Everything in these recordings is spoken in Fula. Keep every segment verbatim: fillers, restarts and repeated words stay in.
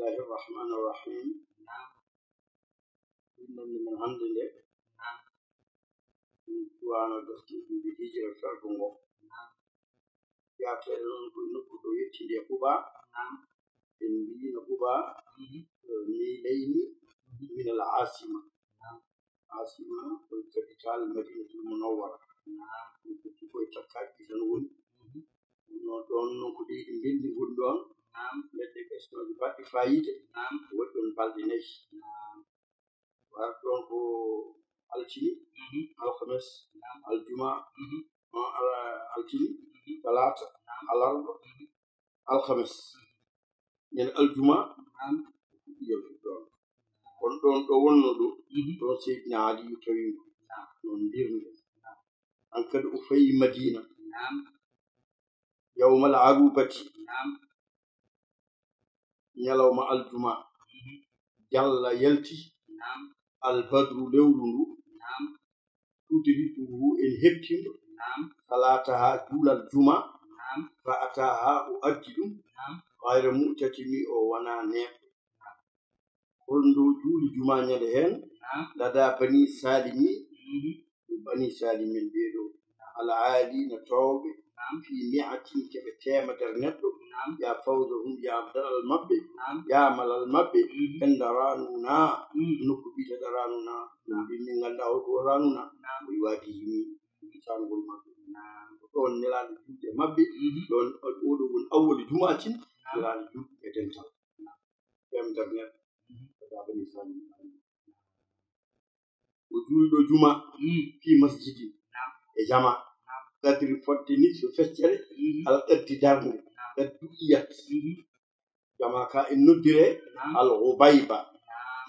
Bismillahi rahmani rahim. Ɗum noon, min hannde nde, min cuwaano gaftinɗinde hijira fergo ngo. Yaateede noon ko e nokku ɗo yettinde e Quba. En mbiino Quba, eh, milayni min al asima. Asima ko capital Madinatul Munawwara. Ɗum ko ko e takkaaji tan woni. Ɗum noon, ɗoon noon ko leydi mbelndi woni ɗoon. Leɗɗe ɓesnooje baɗɗe faayiida. Waɗi ɗoon balɗe nayi. Waɗi ɗoon ko altine, alhames, aljuma, on ala-, altine, talaata, alarba, alhames. Ñande aljuma, fuɗɗi yaltude ɗoon. Kono ɗoon ɗo wonnoo ɗo, ɗoon Seydina Aliyu tawi mo. Noon mbirmi. An kadi o fayi Madina. Yawmal arubati. Ñalawma aljuma. Jalla yalti. Albadru lewru ndu. Tudrikuhu en heɓtimo. Salataha juulal juma. Fa ataha o addi ɗum. Gayra mu'tatimi o wona neeɓɗo. Holno juuli juma ñande heen? Lada bani salimi. Bani salimi en ɓeeɗo. Al aali na toowɓe. Fi mi'atin keɓe teemedere neɗɗo. Ya fawzahum ya daral maɓɓe. Ya malal maɓɓe. Enda ranuna. Nokku mbiyete ranuna. Min ngannda holko ranuna. Ko iwadi himi. Sangol maɓɓe. Ko ɗoon nelaaɗo julde maɓɓe. Ɗoon oɗo woni awwali jumaatin. Nelaaɗo julde e dental. Teemedere neɗɗo. Lada bani salimi. O juulɗo juma. Fi masjidi. E jama. Qadri fodde ni so feccere. Al qadri darnde. Qad du'iyat. Jama ka en noddire. Al ghubayba.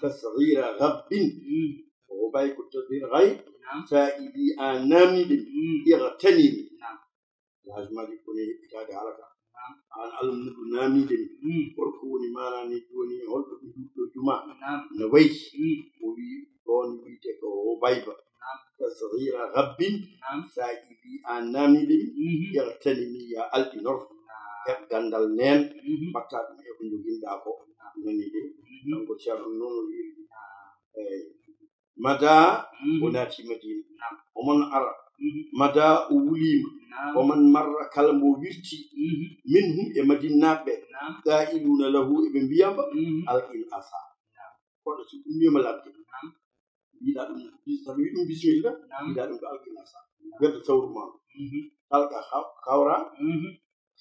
Tasghira ghabbin. Ghubayba ko tasghira ghay. Sa'idi a namide. Igtanimi. Alhaji Malik woni heɓɓitaade halaka. An almudu naaminde mi. Holko woni maana ni jooni, holɗo ɓe juulɗo juma? No wayi? O wi ɗoon wiyte ko o bayba. Tasghira ghabbin. Sa iwi an naaminde mi. Igtanimi ya alɗinor. Heɓ ganndal neen. Mbatta ɗum e ko njoginɗaa ko. Nani de. Kanko Ceerno noon o wiiri. Eyi. Mada o naati Madina. Oman ara. Mada o wuliima. Oman marra kala mbo wirti. Minhum e Madinaaɓe. Qailuna lahu eɓe mbiyamba. Alqil asa. Koɗo si ummiima ladde. Mbiɗa ɗum bis-, saɗa wi'i ɗum bisimilla. Mbiɗa ɗum ko alqil asa. Wedda sawru ma. Alqa haw-, kawra.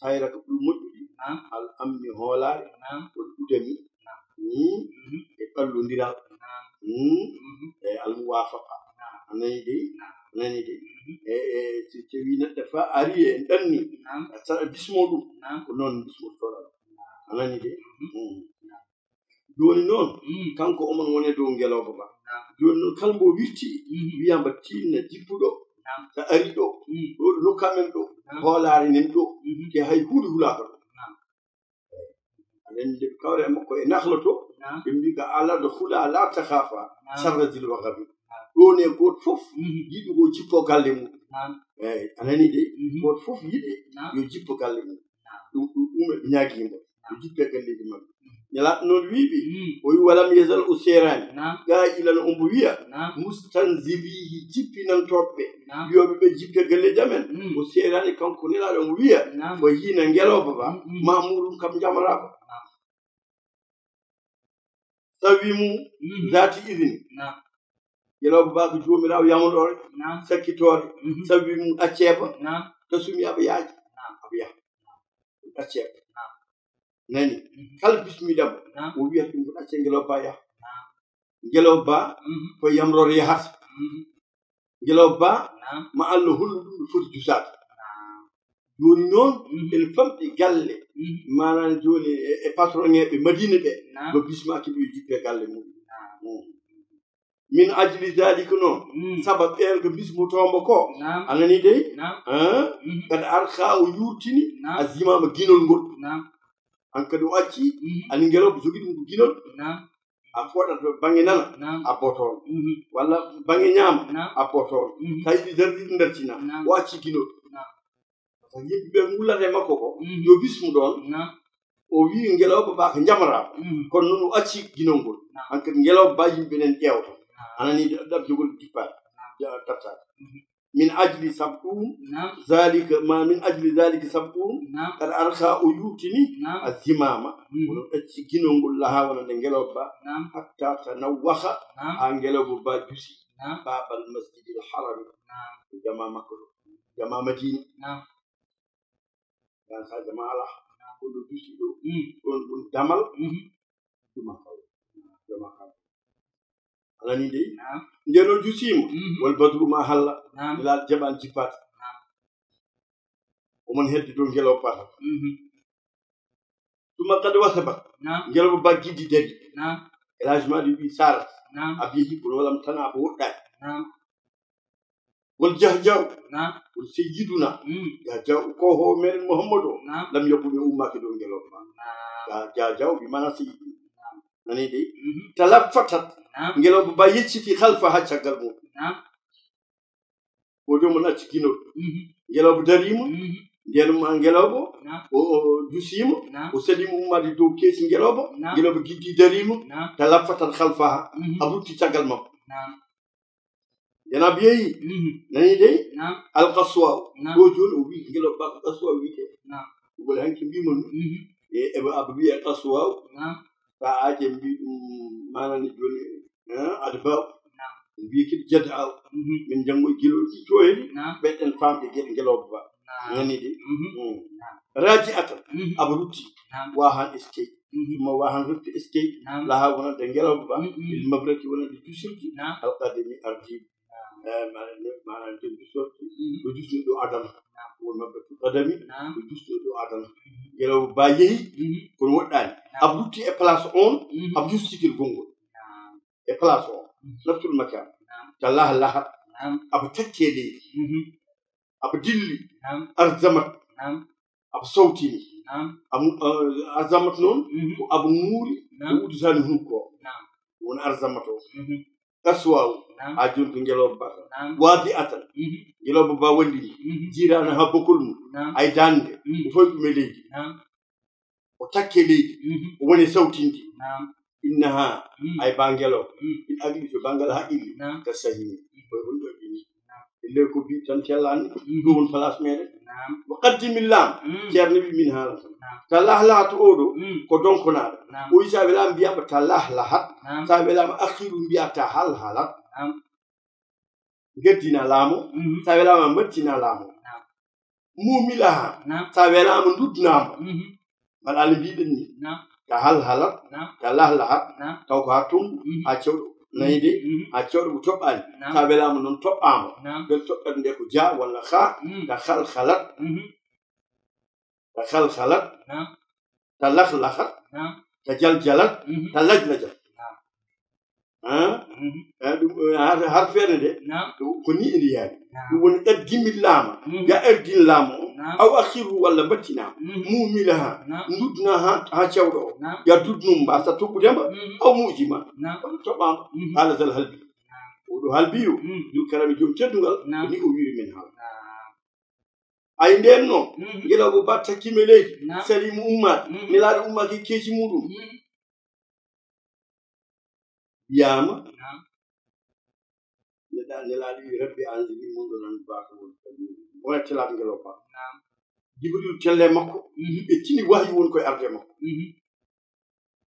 Hayra ko ɓuri moƴƴuɗi. Al amni hoolaare. Wal udami. E ɓallondiral. E al muwafaqa. A nani de? A nani de? E, e, si tawi neɗɗo fa ari en ɗanni. A saɗa bismo ɗum. Ko noon bismo toɗal. A nani de? Jooni noon, kanko oman woni e dow ngelooba ba. Jooni noon, kala mbo wirti, wiya mba tinna jippuɗo, so ari ɗo, ɗo, ɗo nokku amen ɗo, hoolaare nen ɗo, te hay huunde hulaaka ɗo. Aɗa anndi nde ɓe kawra e makko e nahla to, ɓe mbi ka ala ɗo hula, la takhafa, sharra zil waqabi. Ɗo ne gooto fof yiɗi ko jippo galle mum. Eyi, a nani de? Gooto fof yiɗi yo jippo galle mum. Ɗum, ɗum, ɗum ɓe ñaagiima. Ɓe jippe galleeji maɓɓe. Nelaaɗo noon wi'i ɓe, o wi, "Walam yazal o seeraani." Qailan ombo wiya, "Mustanzilihi jippinantooɓe ɓe." Wiyooɓe ɓe jippe galleeji amen. O seeraani kanko Nelaaɗo ombo wiya, o yiina ngelooba ba, ma muuɗum kam njamaraaba. Sawi mum, zati idini. Ngelooba ba ko joomiraawo yamroore, sakkitoore. Sawi mum accee ba, tasumi aɓa yaaji. Aɓa yaha. Accee ba. Nani? Kala bismiɗa mo, o wiyata ɗum ko accee ngelooba ba yaha. Ngelooba ba ko yamroore yahata. Ngelooba ba, ma Allah hollu ɗum ɗo foti dusaade. Jooni noon, ene famɗi galle, maanaam jooni e, e patron ɓe Madina ɓe, no bismaaki ɓe jippe galle mum. Min ajli dalika noon, sabab ɓeen ko bismotoombo ko, a nani dey? Kad arka o yuurtini, a zimaama ginol ngol. An kadi o acci, ani ngelooba jogi ɗum ko ginol. A fooɗat to baŋnge nana, a bootoon. Walla baŋnge ñaamo, a bootoon. Tawi ɗi darɗi ɗi dartina, o acci ginol. Parce que yimɓe ɓe ngullata e makko ko, yo bismu ɗoon. O wi ngelooba ba ko njamaraama. Mhm. Kono noon o acci ginol ngol. Naam. Hankadi ngelooba ba yimɓe nen ƴeewta. Naam. Anani ɗaɓjogol jippaade. Naam. Ja-, tattaade. Mhm. Min ajli sab'un. Naam. Zalika, ma min ajli zalika sab'un. Naam. Kad arka o yuutini. Naam. Azimama. Mhm. Oɗo acci ginol ngol laha wonande ngelooba ba. Naam. Hatta tanawwaha. Naam. Ha ngelooba ba jusi. Naam. Babal masjidil harami. Naam. Jama makko ɗo. Jama Madina. Naam. Yan sa jama ala. Naam. Ko ɗo jusi ɗo. Mm. Ɗon ɗum damal. Mhm. Juma kaw. Jama kaw. Alani dey. Naam. Nden o jusiima. Mhm. Wal badru ma halla. Naam. Nelaal jaɓan jippaat. Naam. Omon hedde dow ngelooba ba. Mhm. Tuma kadi wasabat. Naam. Ngelooba ba giddi dari. Naam. Elhadji Madi wi sarat. Naam. Abi hikko walam tana abo woɗɗaani. Naam. Wal jahjaw. Naam. Wal sayyiduna. Mm. Jahjaw ko ho meɗen Muhammadu o. Naam. Lam yakun, o ummaaki dow ngelooba ba. Naam. Ja-, jahjaw bi mana sayyiduna. Naam. Nani dey. Mhm. Talaffatat. Naam. Ngelooba ba yecciti khalfaha caggal mum. Naam. O joomum acci ginol. Mhm. Ngelooba dariima. Mhm. Nden ma ngelooba. Naam. O, o jusiima. Naam. O saliima ummaade dow keesi ngelooba. Naam. Ngelooba giddi dariima. Naam. Talaffatat khalfaha. Mhm. A rutti caggal makko. Naam. Nden abi yehi. Mhm. Nani dey? Naam. Al qaswa. Naam. Ɗo jooni o wi ngelooba ba ko qaswa wiyete. Naam. Wala hanki mbima ɗum. Mhm. E, e, aɓe wiya qaswa. Naam. Sa aje mbi ɗum manani jooni, eh, adba. Naam. Mbi kadi jada. Mhm. Min janngo e gilo ɗi to heli. Naam. Ɓeɗen famde gel ngelooba ba. Naam. Nani de. Mhm. Mm. Naam. Raji atan. Mhm. Aɓe rutti. Naam. Wahan eskey. Mhm. Tuma wahan rutti eskey. Naam. Laha wonande ngelooba ba. Mhm. Il mabraki wonande jusirdi. Naam. Al qadami ardi. Naam. Eh, maanaam, maanaam, ken jusorti, mhm, ko jusnuɗo Adama. Naam. Won maɓɓe to Adami, naam, ko jusnuɗo Adama. Mhm. Ngelooba ba yehi, mhm, kono woɗɗaani. Naam. Aɓe lutti e place on, mhm, aɓe justi kel gonngol. Naam. E place on. Mhm. Nafsul makan. Naam. Ta laha lahat. Naam. Aɓe takke leydi. Mhm. Aɓe dilli. Naam. Arzamat. Naam. Aɓe sawtini. Naam. Amu-, eh, arzamat noon, mhm, ko aɓe ŋuuri, naam, ɓe udditaani hunuko. Naam. Woni arzamat o. Mhm. Qaswaw. Naam. Ha jooni ko ngelooba ba. Naam. Wadi atan. Mhm. Ngelooba ba wallini. Mhm. Jiiraana ha bokol mum. Naam. Ay daande. Mhm. O fawi ɗum e leydi. Naam. O takke leydi. Mhm. O woni sawtinde. Naam. Innaha, mm, ay ba ngelooba. Mm. In agli to banngal haqqille. Naam. Ka sahimi. Mm. Koye woni ɗo ɗini. Naam. Ille ko bi tan tellani. Mm. Ɗum woni place meɗen. Naam. Mo qaddimi laam. Mm. Ceerno wi min haalata. Naam. Ta lahlahat oɗo, mm, ko donkonaaɗo. Naam. O wi sa welaama mbiyaama ta lahlahat. Naam. Sa welaama akhiru mbiya ta halhalat. Naam. Ngeddina laamu. Mhm. Sa welaama mbattina laamu. Naam. Mumilaha. Naam. Sa welaama ndudnaama. Mhm. Mbaɗa no mbiɗen ni. Naam. Ta halhalat. Naam. Ta lahlahat. Naam. Taw ko ha tongu. Mhm. Ha cewɗo. Nayi de. Mhm. Ha cewɗo ko toɓɓaani. Naam. Sa welaama noon toɓɓaama. Naam. Bel toɓɓere nde ko ja walla ha. Mhm. Ta halhalat. Mhm. Ta halhalat. Naam. Ta lahlahat. Naam. Ta jaljalat. Mhm. Ta lajlajat. Naam. Haa? Mhm. Eh, ɗum, eh, har, har feere nde, naam, ko, ko ni ene yaari. Naam. Ɗum woni ɗaggimi laama, mhm, ya ardin laama o, naam, aw akhiru walla mbattinaa, mhm, mumilaha, naam, ndudna ha, ha cewɗo o, naam, ya dudnum mbasa toɓɓude mba, mhm, aw mujima, naam, kono toɓaama. Mhm. Haala zal halbi. Naam. Oɗo halbiyo, mhm, dul karami joom teddungal, naam, ko ni o wiri min haala. Naam. Ay nden noon, mhm, ngelooba ba takkima leydi, naam, saliima ummaade, mhm, nelaaɗo ummaaki keeci muɗum. Mhm. Wiyaama, naam, neɗɗa-, nelaaɗo wi, Rabbi anzilni munzalan mubaarakan. Wona telaɗo ngelooba ba. Naam. Jibril telle makko, mhm, ɓe tini wahyu woni koye arde makko. Mhm.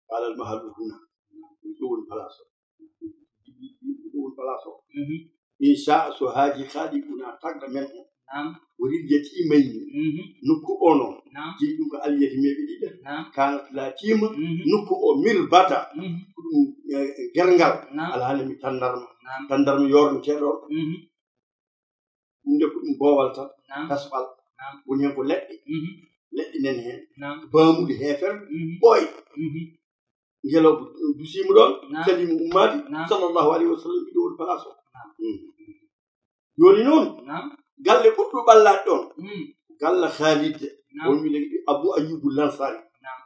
Qaalal mahallu huna. Ɗum ɗo woni place o. Ɗum ɗo woni place o. Mhm. Inchallah, so haaji haaɗi, una tagɗo men o. Naam. Woni yetiima ni. Mhm. Nokku o noon. Naam. Jeyi ɗum ko aliyeti meɓe ɗiɗi. Naam. Kanat laatiima. Mhm. Nokku o mirbata. Mhm. Ko ɗum, eh, gerngal. Naam. Alhaali mi tanndarma. Naam. Tanndarma yoorneteeɗo. Mhm. Ɗum nde ko ɗum boowal tan, naam, tasɓal. Naam. Woni heen ko leɗɗe. Mhm. Leɗɗe nani heen. Naam. Baamuɗe heeferɓe, mhm, ɓooyɓe. Mhm. Ngelooba dusiima ɗoon, naam, saliima ummaade, naam, sallallahu alayhi wa sallam, ɗiɗo woni place o. Naam. Mm. Jooni noon, naam, galle ɓurɗo ɓallaade ɗoon, mm, galle Khalid, naam, won mi leydi Abu Ayyubu Lansari. Naam.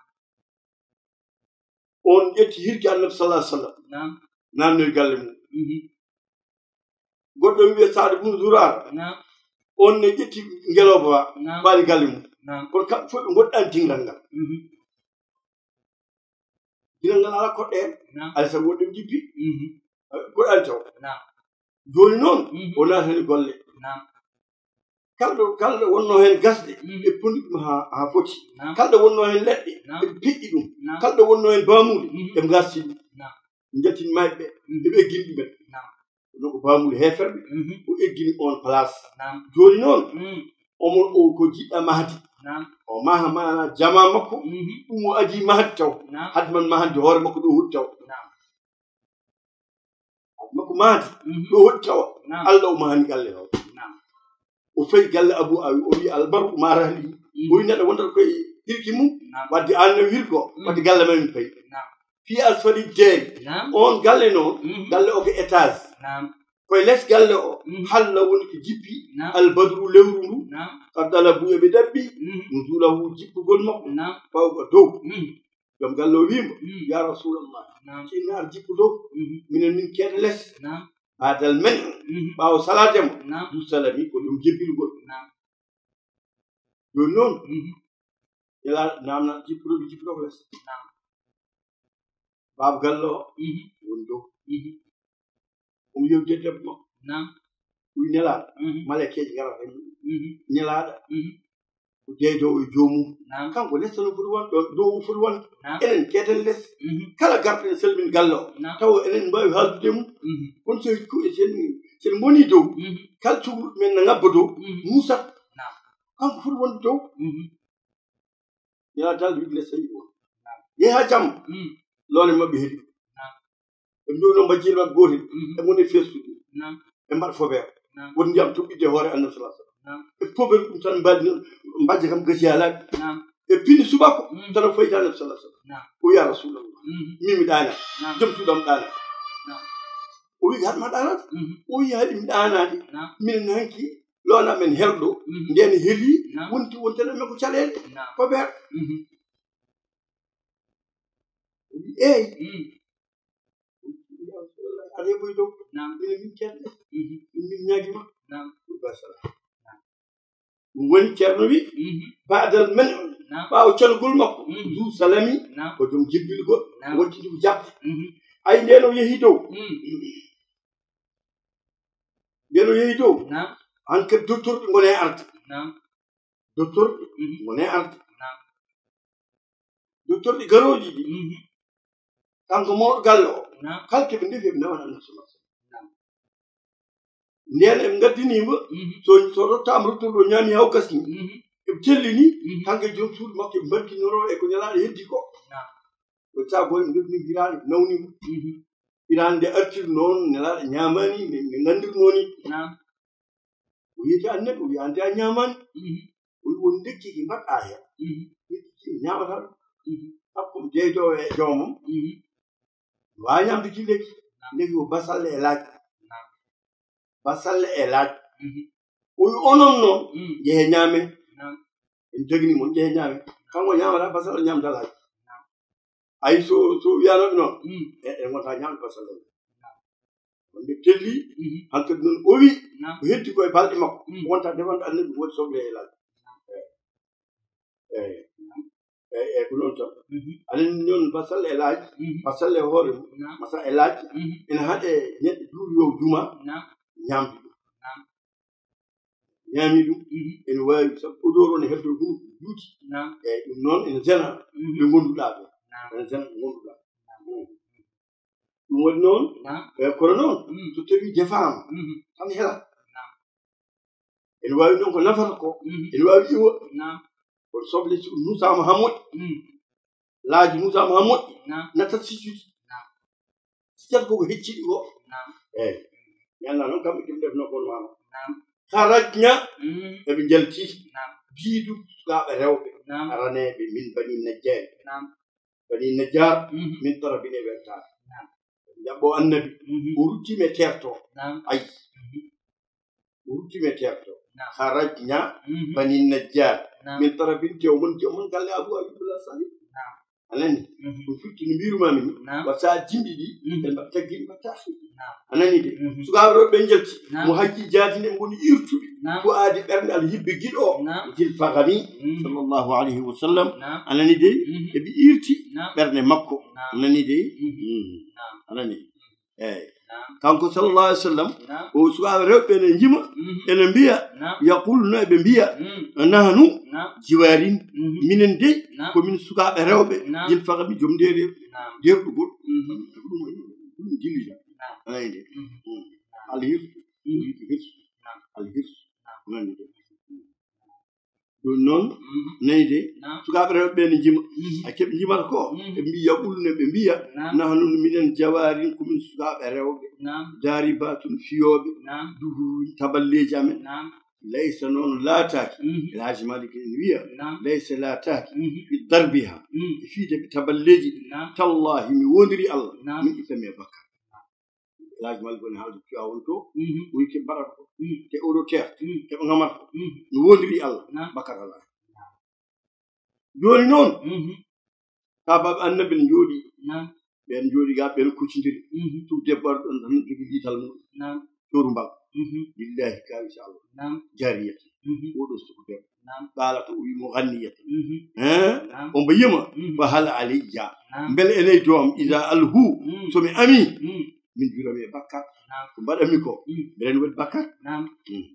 On ƴetti hirki Annabi sallallahu alaihi wasallam. Naam. Naamnoyi galle mum. Mhm. Goɗɗo wiye Saad bun Zuraara. Naam. On ne ƴetti ngelooba, naam, faali galle mum. Naam. Kono kamɓe fof ɓe ngoɗɗani dingal ngal. Mhm. Ginal ngal alaa koɗɗeere. Naam. Alay sago woɗɓe jippi. Mhm. Goɗɗo taw. Naam. Jooni noon, mhm, o naatani golle. Naam. Kala ɗo, kala ɗo wonnoo heen gasde, mhm, ɓe ponni ɗum haa, haa foti. Naam. Kala ɗo wonnoo heen leɗɗe, naam, ɓe peƴƴi ɗum. Naam. Kala ɗo wonnoo heen baamuuli, mhm, ɓe ngasdi ɗum. Naam. Njaltini maayɓe ɓe, mhm, ɓe ɓe gindi ɓe. Naam. Kono ko baamuuli heeferɓe, mhm, o eggini oon place. Naam. Jooni noon, mm, omo, o ko jiɗɗa mahdi. Naam. O maha maana jama makko, mhm, ɗum o adii mahdi taw. Naam. Hadde man mahdi hoore makko ɗo hoɗi taw. Naam. Hadde makko mahdi, mhm, ɗo hoɗi tawa. Naam. Allah o mahani galle o. Naam. O fayi galle Abu Awi, o wi albarku ma rahli. Mhm. O wi neɗɗo wondat koye hirki mum. Naam. Wadde aan no hirko, mhm, wadde galle ma min payi. Naam. Fii asfali deeri. Naam. On galle noon, mhm, galle o ko étage. Naam. Koye les galle o, mhm, halla woni ko jippi, naam, albadru lewru ndu, naam, qad dalabu eɓe ɗaɓɓi, mhm, nuzulahu jippugol makko, naam, fawqa dow. Mhm. Joom galle o wiimo, mhm, ya Rasulallah, naam, ceerno ar jippu dow, mhm, minen min keeda les. Naam. Baadal men, mhm, ɓaawo salaade mo, naam, du salami ko ɗum jebbilgol. Naam. Jooni noon, mhm, ila naamna jippuɗo, jippuɗo ko les. Naam. Baaba galle o, mhm, woni dow. Mhm. Omo yewti e debbo makko. Naam. Wi nelaaɗo, mhm, malekeeji ngarata heen. Mhm. Nelaaɗo, mhm, ko deydoowo e joomum. Naam. Kanko les tan o foti wonde, ɗo, dow o foti wonde. Naam. Enen keeden les. Mhm. Kala garɗo ene salmina galle o. Naam. Tawa enen mbaawi haaldude e mum. Mhm. Kono so, ko, sen, sen mboni dow, mhm, kala cukalel men na ngabba dow, mhm, muusat. Naam. Kanko foti wonde dow. Mhm. Ina dal wiɗde sey o. Naam. Yehi haa jamma. Mm. Loone maɓɓe heedi. Naam. Ɓe mbiyo no mbajjiri maɓɓe gootel. Mhm. E mon e feesude. Naam. Ɓe mbaɗa fobeere. Naam. Woni ndiyam toɓɓiɗde e hoore Annabi sallallahu alaihi wasallam. Naam. Ɓe pobere ɗum tan mbaɗi noon, mbajja kam gasi haa laaɓi. Naam. Ɓe pini subako, mm, tan o fayti Annabi sallallahu alaihi wasallam. Naam. O wi, "Ya Rasulallah, mhm, min mi ɗaanaaki. Naam. Joom suudu am ɗaanaaki." Naam. O wi, "Haɗa ma ɗaanaade?" Mhm. O wi, "Haɗi mi ɗaanaade. Naam. Minen hanki loona men helɗo, mhm, nden heli, naam, wonti wonten men ko caɗeele." Naam. Ko ɓeer. Mhm. O wi, "Eey." Mm. Aɗa heɓoy dow. Naam. Minen min ceerno. Mhm. Min ñaagi ma. Naam. Ɗum ba sala. Naam. Ɗum woni ceerno wi, mhm, baadal men, naam, ɓaawo calgol makko. Mhm. Zu salami, naam, ko joom jibbilgol, naam, wattidi ko jaɓde. Mhm. Ay, nden o yehi dow. Mm. Nden o yehi dow. Naam. Hankadi docteur ɗi ngone arde. Naam. Docteur, mhm, ngone arde. Naam. Docteur ɗi garooji ɗi. Mhm. Kanko mawɗo galle o. Naam. Kala keɓe ndefi eɓe nawana Annabi sallallahu alaihi wasallam. Naam. Nden eɓe ngaddini mo. Mhm. So, so rottaama rottor ɗo ñaami haw gasni. Mhm. Eɓe tellini, mhm, kanko e joom suudu makko eɓe mbarkinoro e ko ñalaaɗo heddi ko. Naam. Ko sago eɓe ndefi hiraande nawni mo. Mhm. Hiraande nde artiri noon, nelaaɗo ñaamaani, ne, ne nganndirnoo ni. Naam. O yehi to Annabi, o wi, "Aan de a ñaamaani." Mhm. O wi, "Won lekki ki mbaɗɗaa heen." Mhm. Lekki ki mi ñaamataa ɗum. Mhm. Sabu ko mi deydoowo e joomam. Mhm. Mi waawaa ñaamde kii lekki. Naam. Lekki ko basalle e laaj. Naam. Basalle e laaj. Mhm. O wi, "Onon noon, mm, njehee ñaamee." Naam. En dagni mon, njehee ñaamee. Kanko ñaamataa basalle, o ñaamataa laaj. Naam. Ay, so, so wiyanooɓe noon, mm, e, e wonta ñaamde basalle. Naam. Wonde telli, mhm, hankadi noon o wi, naam, ko heddi ko e balɗe makko, mm, wonta defande Annabi woni soble e laaj. Naam. Eey. Eey. Naam. Eey, eey, ko noon tan. Mhm. Aɗa anndi noon basalle e laaj, mhm, basalle e hoore mum, naam, masa e laaj, mhm, ene haɗe neɗɗo juuli yo juma, naam, ñaamde ɗum. Naam. Ñaami ɗum, mhm, ene waawi, sabu odeur o ne heddoo ɗum juuti. Naam. Eey, ɗum noon ene zena, mhm, ɓe ngonduɗaa ɓe. Naam. Ene zena ɓe ngonduɗaa. Naam. Mm. Ɗum waɗi noon, naam, e kono noon, mm, so tawii defaama, mhm, tan helat. Naam. Ene waawi noon ko nafata ko, mhm, ene waawi iwa. Naam. Kono soble so nuusaama haa moƴƴi, mm, laaji nuusaama haa moƴƴi, naam, nattat sijjude. Naam. Sijjata koko hecciɗi ko. Naam. Eey. Ñalla noon kamɓe ɗum ndef noon kono maama. Naam. Harajna, mm, eɓe njalti. Naam. Biidu sukaaɓe rewɓe, naam, araneeɓe min Bani Najjaari. Naam. Bani Najjaar, mhm, min Tarabin e weltaare. Naam. Njaɓɓo Annabi, mhm, o rutti mi e teerto. Naam. Ay. Mhm. O rutti mi e teerto. Naam. Harajna, mhm, Bani Najjaar. Naam. Min Tarabin, tew mon, tew mon galle Abu Abdullah Salim. Naam. A nani? Ɗum firti no mbirumaami ni. Naam. Wata jimɗi ɗi, mhm, ɓe mbaɗa taggi, ɓe mbaɗa taasi. Naam. A nani de? Mhm. Sukaaɓe rewɓe ɓe njalti. Naam. Mo hajji jaatinde, ɓe ngoni irtuɓe. Naam. Fu'aadi ɓernde Alhibbi giɗo o. Naam. Dil Fagami, mhm, sallallahu alayhi wa sallam. Naam. A nani de? Mhm. Eɓe irti, naam, ɓernde makko. Naam. A nani de? Mhm. Mhm. Naam. A nani? Eeyi. Naam. Kanko sallallahu alayhi wa sallam, naam, o sukaaɓe rewɓe ene njima, mhm, ene mbiya, naam, yaquluna, eɓe mbiya, mhm, nahnu, naam, jiwarin, mhm, minen dey, naam, ko min sukaaɓe rewɓe, naam, Dil Fagami, joom nde rew, naam, derɗugol. Mhm. Ɗum, ɗum jilli tan. Naam. Ayi de. Mhm. Mm. Naam. Al hirsu, mhm, o wi'i ko hirsu. Naam. Al hirsu. Naam. Ko nandi de. Ɗum noon, mhm, nayi de, naam, sukaaɓe rewɓe ɓe ne njima. Mhm. A keɓe njimata ko, mhm, ɓe mbiya ɓulne, ɓe mbiya, naam, nahnu minen jawaarin, ko min sukaaɓe rewɓe. Naam. Daaribaatun, fiyooɓe. Naam. Duhuuruuji, taballeeji amen. Naam. Laysa noon laataaki. Mhm. El Haaji Maalik ene wiya, naam, laysa laataaki, mhm, fi darbiha. Mhm. E fiyde ɓe taballeeji ɗi. Naam. Tallaahi, mi woondiri Allah, naam, min itta mi e bakkaat. El Haaji Maalik woni haalde Tiwaawan to, mhm, o wi'i, keɓe mbaɗata ko, mhm, te oɗo teer, mhm, keɓe ngamata ko. Mhm. No woondiri Allah, naam, bakkaat alaa. Jooni noon, mhm, sahaabaaɓe Annabi ne njooɗi. Naam. Ɓeen njooɗi ga, ɓeen kuccindiri. Mhm. Tug debbo ari ɗon tan, jogi diital mum. Naam. Cooru mbal. Mhm. Lillahi ka, inchallah. Naam. Jariyata. Mhm. Oɗo suku debbo. Naam. Qaalata, o wi'i mo, ghanniyata. Mhm. Hein? Naam. O mbo yima. Mhm. Fa hal alayya? Naam. Mbele ene e dow am, iza alhu, mhm, so mi ami? Mhm. Min jurami e bakkat. Naam. Ko mbaɗanmi ko? Mm. Mbeɗa waɗi bakkat? Naam. Mm.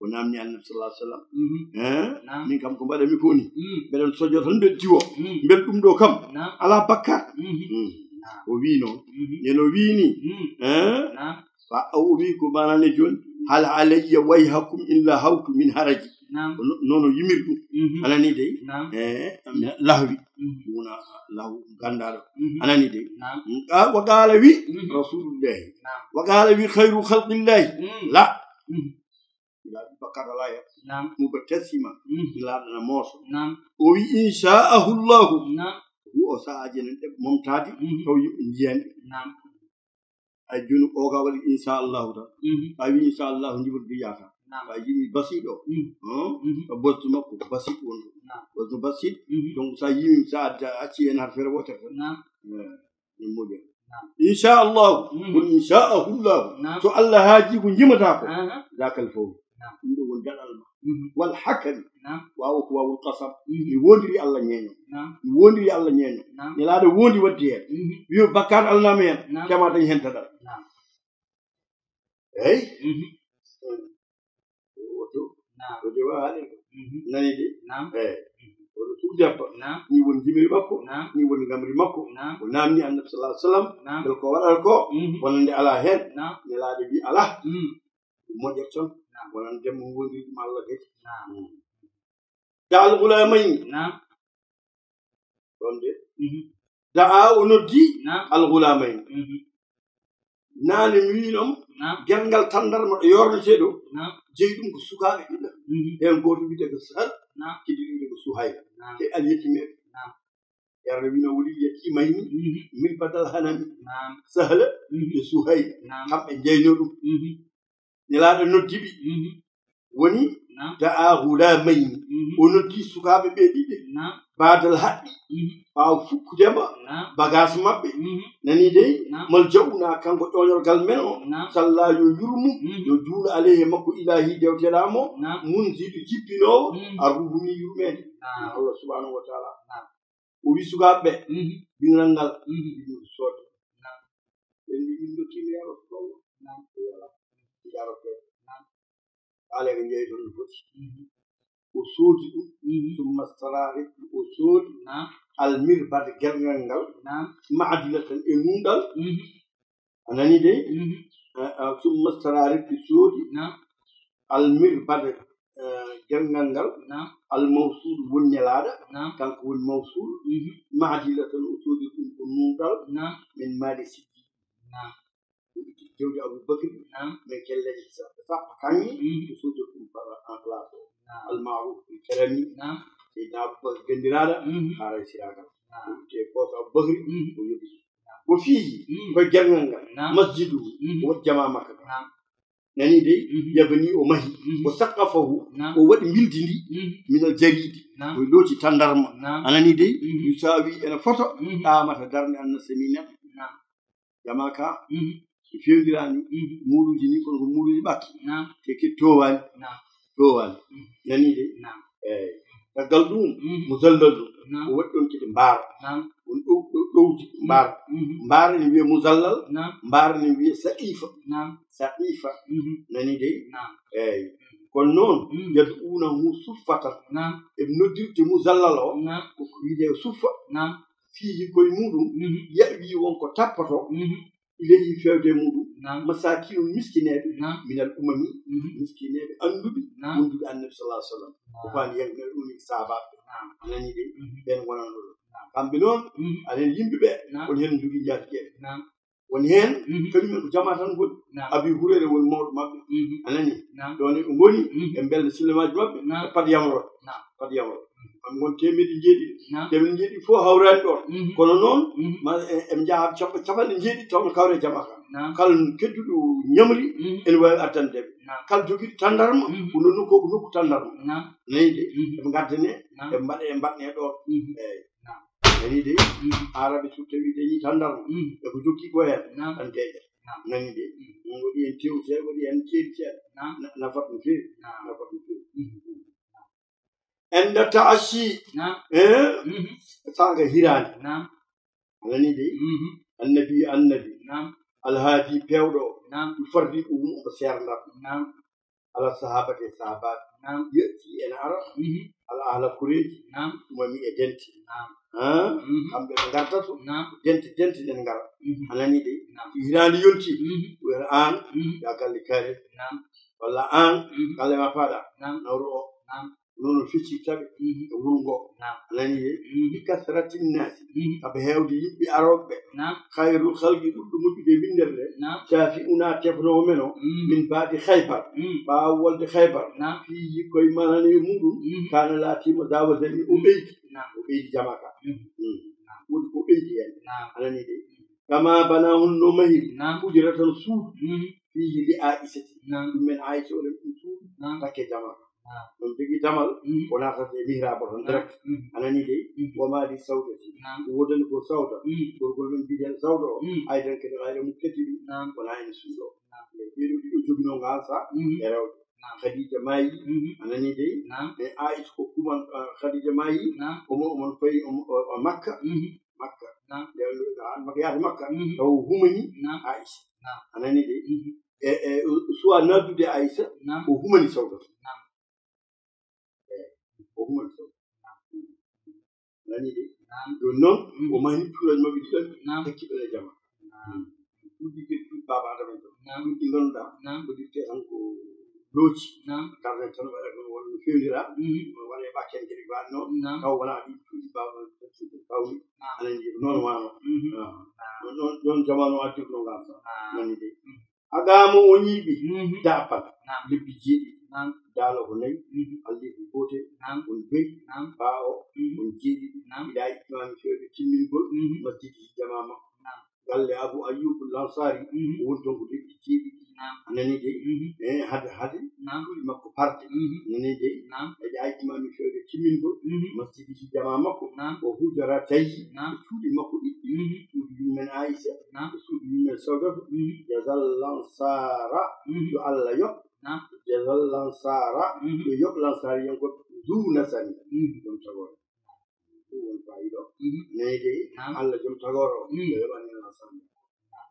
O naamni Annabi sallallahu alaihi wasallam. Mhm. Eh? Naam. Min kam ko mbaɗanmi ko ni? Mm. Mbeɗa sojo tan mbeɗa diwo. Mm. Mbel ɗum ɗo kam? Naam. Alaa bakkat? Mhm. Mm. Naam. O wii noon. Mhm. Nden o wii ni? Mm. Eh? Naam. Wa o wii ko maanaa ne jooni? Hal alayya wayhakum in lahawtu min haraji. Naam. Ko no-, noon o yimiri ɗum. Mhm. A nanii dey? Naam. Eh, lahwi. Mhm. Ɗum wona lahwu ganndaɗo. Mhm. A nanii dey? Naam. Mm, a, wa qaala wi, mhm, Rasulullahi. Naam. Wa qaala wi khayru khalqillahi. Mm. La. Mhm. Ila bakkat alaa hen. Naam. Mubtasima. Mhm. Ila ɗana mooso. Naam. O wi, "Insha'ahu Allahu." Naam. Wu o sa'aaji enen ɗe momtaade, mhm, taw yimɓe njiyan. Naam. Ay, jooni o ga waɗi inchallahu tan. Mhm. So a wi inchallahu, jibril de yaaka. Naam. So a yimi basiɗo, mhm, hein? Mhm. Ko bosdu makko, basid wonɗo. Naam. Bosdu basid, mhm, donc so a yimi, so a adda, acci hen har fere wotere tan. Naam. Eh, ɗum moƴƴa. Naam. Inchallahu, mhm, kono inchallahu. Naam. So Allah haaji ko jimata ko, aha, zakal fof. Naam. Ɗum ɗo woni daɗal ma. Mhm. Wal hakami. Naam. Waawo ko waawul qasam. Mhm. Mi wondiri Allah ñeeño. Naam. Mi wondiri Allah ñeeño. Naam. Nelaaɗo wondi waddi heen. Mhm. Wiyo bakkaat alanaama heen. Naam. Kema dañ heen daɗal. Naam. Eey. Mhm. Woto. Naam. Woto wa haali ko. Mhm. Nani de? Naam. Eey. Mhm. Woto tuuti abba. Naam. Ni woni jimiri makko. Naam. Ni woni ngamri makko. Naam. O naamni Annabi sallallahu alaihi wasallam. Naam. Bel ko waɗal ko. Mhm. Wonande alaa heen. Naam. Nelaaɗo wi alaa. Mhm. Moƴƴat tan. Naam. Wonan demmo wondiri ɗum Allah kadi. Naam. Mm. Da al ghulamayn. Naam. Ɗon de. Mhm. Da'a o noddi, naam, al ghulamayn. Mhm. Naane mi wiinom, naam, gerngal tandarma ɗo yorneteɗo, naam, jeyi ɗum ko sukaaɓe ɗiɗo. Mhm. Heen gooto wiyetee ko Sahal, naam, kadi wiyetee ko Suhayla. Naam. E al yetimeɓe. Naam. Yalla wino wuli yetimayni, mhm, min badal hanami. Naam. Sahla, mhm, e Suhayla. Naam. Kamɓe njeyno ɗum. Mhm. Nelaaɗo noddi ɓe. Mhm. Woni, naam, da'a ghulamayni. Mhm. O noddi sukaaɓe ɓe ɗiɗi. Naam. Badal haqqi. Mhm. Ɓaawo fukkude ma. Naam. Bagaas maɓɓe. Mhm. Nani dey? Naam. Mal ja'una kanko ƴoƴorgal men o. Naam. Salla yo yurmu. Mhm. Yo juulu alayhi makko ilahi dewtelaa mo. Naam. Munzilu jippinoowo. Mhm. Arruhumi yurmeende. Naam. Allah subhanahu wa ta'ala. Naam. O wi sukaaɓe ɓe, mhm, bindiral ngal, mhm, ɗum soodde. Naam. Ɓe mbi, "Min ndokkii mi yaro toon." Naam. O yara. Yaro toon. Naam. Haale ko njeyi toon no foti. Mhm. O soodi ɗum. Mhm. Summa stara, o soodi. Naam. Al mirbad, gerngal ngal. Naam. Ma'dilatan, e nunɗal. Mhm. A nani dey? Mhm. Eh, eh, summa stara, refti soodi. Naam. Al mirbad, eh, gerngal ngal. Naam. Al mawsul, woni nelaaɗo. Naam. Kanko woni mawsul. Mhm. Ma'dilatan, o soodi ɗum ko nunɗal. Naam. Min maali siddi. Naam. O itti jawdi Abu Bakri. Naam. Min kelleeje sa-, sappo kanni. Mhm. O soodi ɗum par en place o. Naam. Al ma'ruf bil karami. Naam. Seydina Abu Bakri ganndiraaɗo. Mhm. Haray siraagal. Naam. O itti e poos Abu Bakri. Mhm. O yoɓi. Ko fiihi, mm, ko gerngal ngal, naam, masjidu, mm, wot jamaa makka ka. Naam. Nani dey? Mhm. Yabani, o mahi. Mhm. O saqqafahu, naam, o waɗi mbildi ndi, mhm, minal jariidi. Naam. O looti tandarma. Naam. A nani dey? Mhm. Yusaawi, ena foto, mhm, qaamata darnde an nasami neɗɗo. Naam. Jamaa ka, mhm, so fewndirani, mhm, muuruuji ni, kono ko muuruuji ɓakki. Naam. Te ke towaani. Naam. Towaani. Mhm. Nani dey? Naam. Eeyi. Caggal ɗum, mhm, muzallalun. Naam. O waɗi ɗon kadi mbaar. Naam. Won ɗow-, ɗow-, ɗowdi mbaar. Mhm. Mbaar ne wiyee muzallal, naam, mbaar ne wiyee saqifa. Naam. Saqifa. Mhm. Nani dey? Naam. Eeyi. Kono noon, mhm, yad'uunahu suffatan. Naam. Eɓe noddirde muzallal o, naam, ko ko wiyetee suffa. Naam. Fiihi, koye muɗum, mhm, ya'wi, won ko tappoto, mhm, ilayhi, fewde e muɗum, naam, masaakiinu, miskineeɓe, naam, minal umami, mhm, miskineeɓe annduɓe, naam, wonduɓe Annabi sallallahu alaihi wasallam. Naam. Ko faani yahdi ɗum saabaaɓe. Naam. A nani de? Mhm. Ɓen wonano ɗo. Naam. Kamɓe noon, mhm, aɗen yimɓe ɓe, naam, won heen njogii njaatigeeɓe. Naam. Woni heen, mhm, kañum en ko jamaa tan ngoni. Naam. Abi Hurayra woni mawɗo maɓɓe. Mhm. A nani? Naam. Ɗoon e ɓe ngoni, mhm, ɓe mbelna sillamaaji maɓɓe, naam, e pad yamrooɓe. Naam. Pad yamrooɓe. Mhm. Kamɓe ngoni teemedde njeeɗiɗi. Naam. Teemedde njeeɗiɗi fof hawraani ɗoon. Mhm. Kono noon, mhm, ma, e, eɓe njaha capanɗe, capanɗe njeeɗiɗi taw no kawre jamaa kan. Naam. Kala kedduɗo ñamri, mhm, ene waawi addande ɓe. Naam. Kala jogiiɗo tandarma, mhm, ko nokku, ko nokku tandarma. Naam. Nani de? Mhm. Eɓe ngaddane, naam, eɓe mbaɗe, eɓe mbaɗne ɗoon. Mhm. Eeyi. Naam. Nani de? Mhm. Aaraɓe so tawi dañi tandarma, mhm, e ko jokki ko heen, naam, tan deeƴat. Naam. Nani de? Mhm. Ɗum waɗi en tew, te waɗi en ceeɗi seeɗa. Naam. Na-, nafat no feewi. Naam. Nafat no feewi. Mhm. Enda ta'ashi. Naam. Eh? Mhm. Saanga hiraande. Naam. A nani de? Mhm. Annabi, annabi. Naam. Alhaadi, peewɗo o. Naam. Yufarriqu, omo seernda. Naam. Ala sahabati, sahabaaɓe. Naam. Yetti ene ara. Mhm. Al ahla, koreeji. Naam. Umami, e dente. Naam. Ha? Mhm. Kamɓe ɓe ngarta to. Naam. Dente, dente ɗen ngara. Mhm. A nani de? Naam. Hiraande yonti. Mhm. Wiyata aan, mhm, ya galle kaare. Naam. Walla aan, mhm, galle ma paaɗa. Naam. Nawru o. Naam. Noon o feccirta ɓe, mhm, e wuro ngo. Naam. A nani de? Mhm. Bi kasratin naasi. Mhm. Sabu heewde yimɓe arooɓe ɓe. Naam. Khayrul khalqi, ɓurɗo moƴƴude e winndere nde. Naam. Shafi'una, tefnoowo men o. Mhm. Min ba'di Khaybar. Mhm. Ɓaawo wolde Khaybar. Naam. Fii, koye maana e muɗum. Mhm. Kaana, laatiima, zaawazani, o ɓeydi. Naam. O ɓeydi jamaa ka. Mhm. Mhm. Naam. Woni ko ɓeydi heen. Naam. A nani de? Mhm. Kama banaahu, no mahiri. Naam. Hujratan, suudu. Mhm. Fiihi, li Aisati. Naam. Ɗum men Aisha, o ɗum suudu. Naam. Takke damal. Naam. Ɗum jogii damal, mhm, o naatata e mihrab o tan, naam, direct. Mhm. A nani de? Mhm. Wa ma li Sawdati. Naam. Ko woodani ko Sawda. Mhm. Gorgol men mbiyeten Sawda o. Mhm. Aydan kadi, hayre mum kadi. Naam. Wonaa ene suudu o. Naam. E ɓee ɗoo ɗiɗo joginoo ngaal sa, mhm, e rewde. Naam. Khadija maayi. Mhm. A nani de? Naam. E Aisha ko kuman, ah, Khadija maayi. Naam. Omo, omon fayi, omo, o, o Makka. Mhm. Makka. Naam. Nde o wi'uɗaa aan Makka, yaade Makka. Mhm. Taw o humani, naam, Aisha. Naam. A nani de? Mhm. E, e, soit naddude Aisha, naam, o humani Sawda. Naam. E, o humani Sawda. Naam. A nani de? Naam. Jooni noon, mhm, o mahni cuuraaji maɓɓe ɗiɗi ɗon, naam, takki ɗon e jama. Naam. Ɗuɗɗi ke, ɗuɗɗi baaba Adama en ɗon. Naam. Ɗuɗɗi ngannduɗaa, naam, ko ɗiɗi tan ko looci. Naam. Darnde tan waɗa ko walla no fewndiraa. Mhm. Waɗa e ɓakken kadi ko waɗno. Naam. Taw wonaa ɗi cuuɗi baaba, cuuɗi bawɗi. Naam. Aɗa anndi ko noon waano. Mhm. Ah. Naam. Ɗon, ɗon, ɗon jamaanu addirno ngal tan. Naam. Nani de. Mhm. Aqaama, o ñiiɓi. Mhm. Daɓɓan. Naam. Lebbi jeeɗiɗi. Naam. Daalo ko nayi. Mhm. Allifu gootel. Naam. On joyi. Naam. Baa o. Mhm. On jeeɗiɗi. Naam. Ilaa itmaami, fewde timmingol. Mhm. Masjidi, jamaa makko. Naam. Galle Abu Ayyub Lansari, mhm, o woni toon ko lebbi jeeɗiɗi. Naam. A nani de? Mhm. Eh, hade, hade, naam, cuuɗi makko farde. Mhm. A nani de? Naam. E ɗa itmaami, fewde timmingol. Mhm. Masjidi, jamaa makko. Naam. O hujara tawi, naam, cuuɗi makko ɗiɗi. Mhm. Cuuɗi yummen Aisha, naam, e cuuɗi yummen Sawdatu. Mhm. Jazal Lansara, mhm, yo Allah yoɓ. Naam. Jazal Lansara, mhm, yo yoɓ Lansariyankoɓe. Zu nasani. Mhm. Ɗum tagoore. Ɗum woni faayiida o. Mhm. Nani de, naam, Allah joom tagoore o, mhm, yo yoɓan en ensemble. Naam.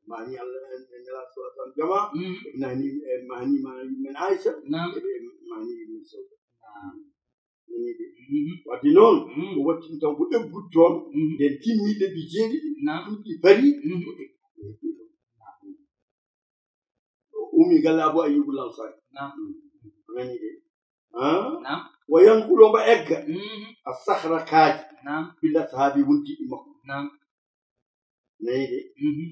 Mahni Allah en, en Nelaaɗo sallallahu alaihi wasallam jamaa, mhm, nani, e mahni, mahni men Aisha, naam, e mahni men Sawda. Naam. Nani de. Mhm. Wadde noon, mhm, o wattini taw ko eggude toon, mhm, nden timmi lebbi jeeɗiɗi, naam, ɗuɗɗi bari, mhm, o eggi. O ummi galle Abu Ayyub Lansari. Naam. A nani de? Ah? Naam. Wa yanqulu, omo egga. Mhm. As-sakhra, kaaƴe. Naam. Bil ashabi, wondiiɓe makko. Naam. Nani de? Mhm.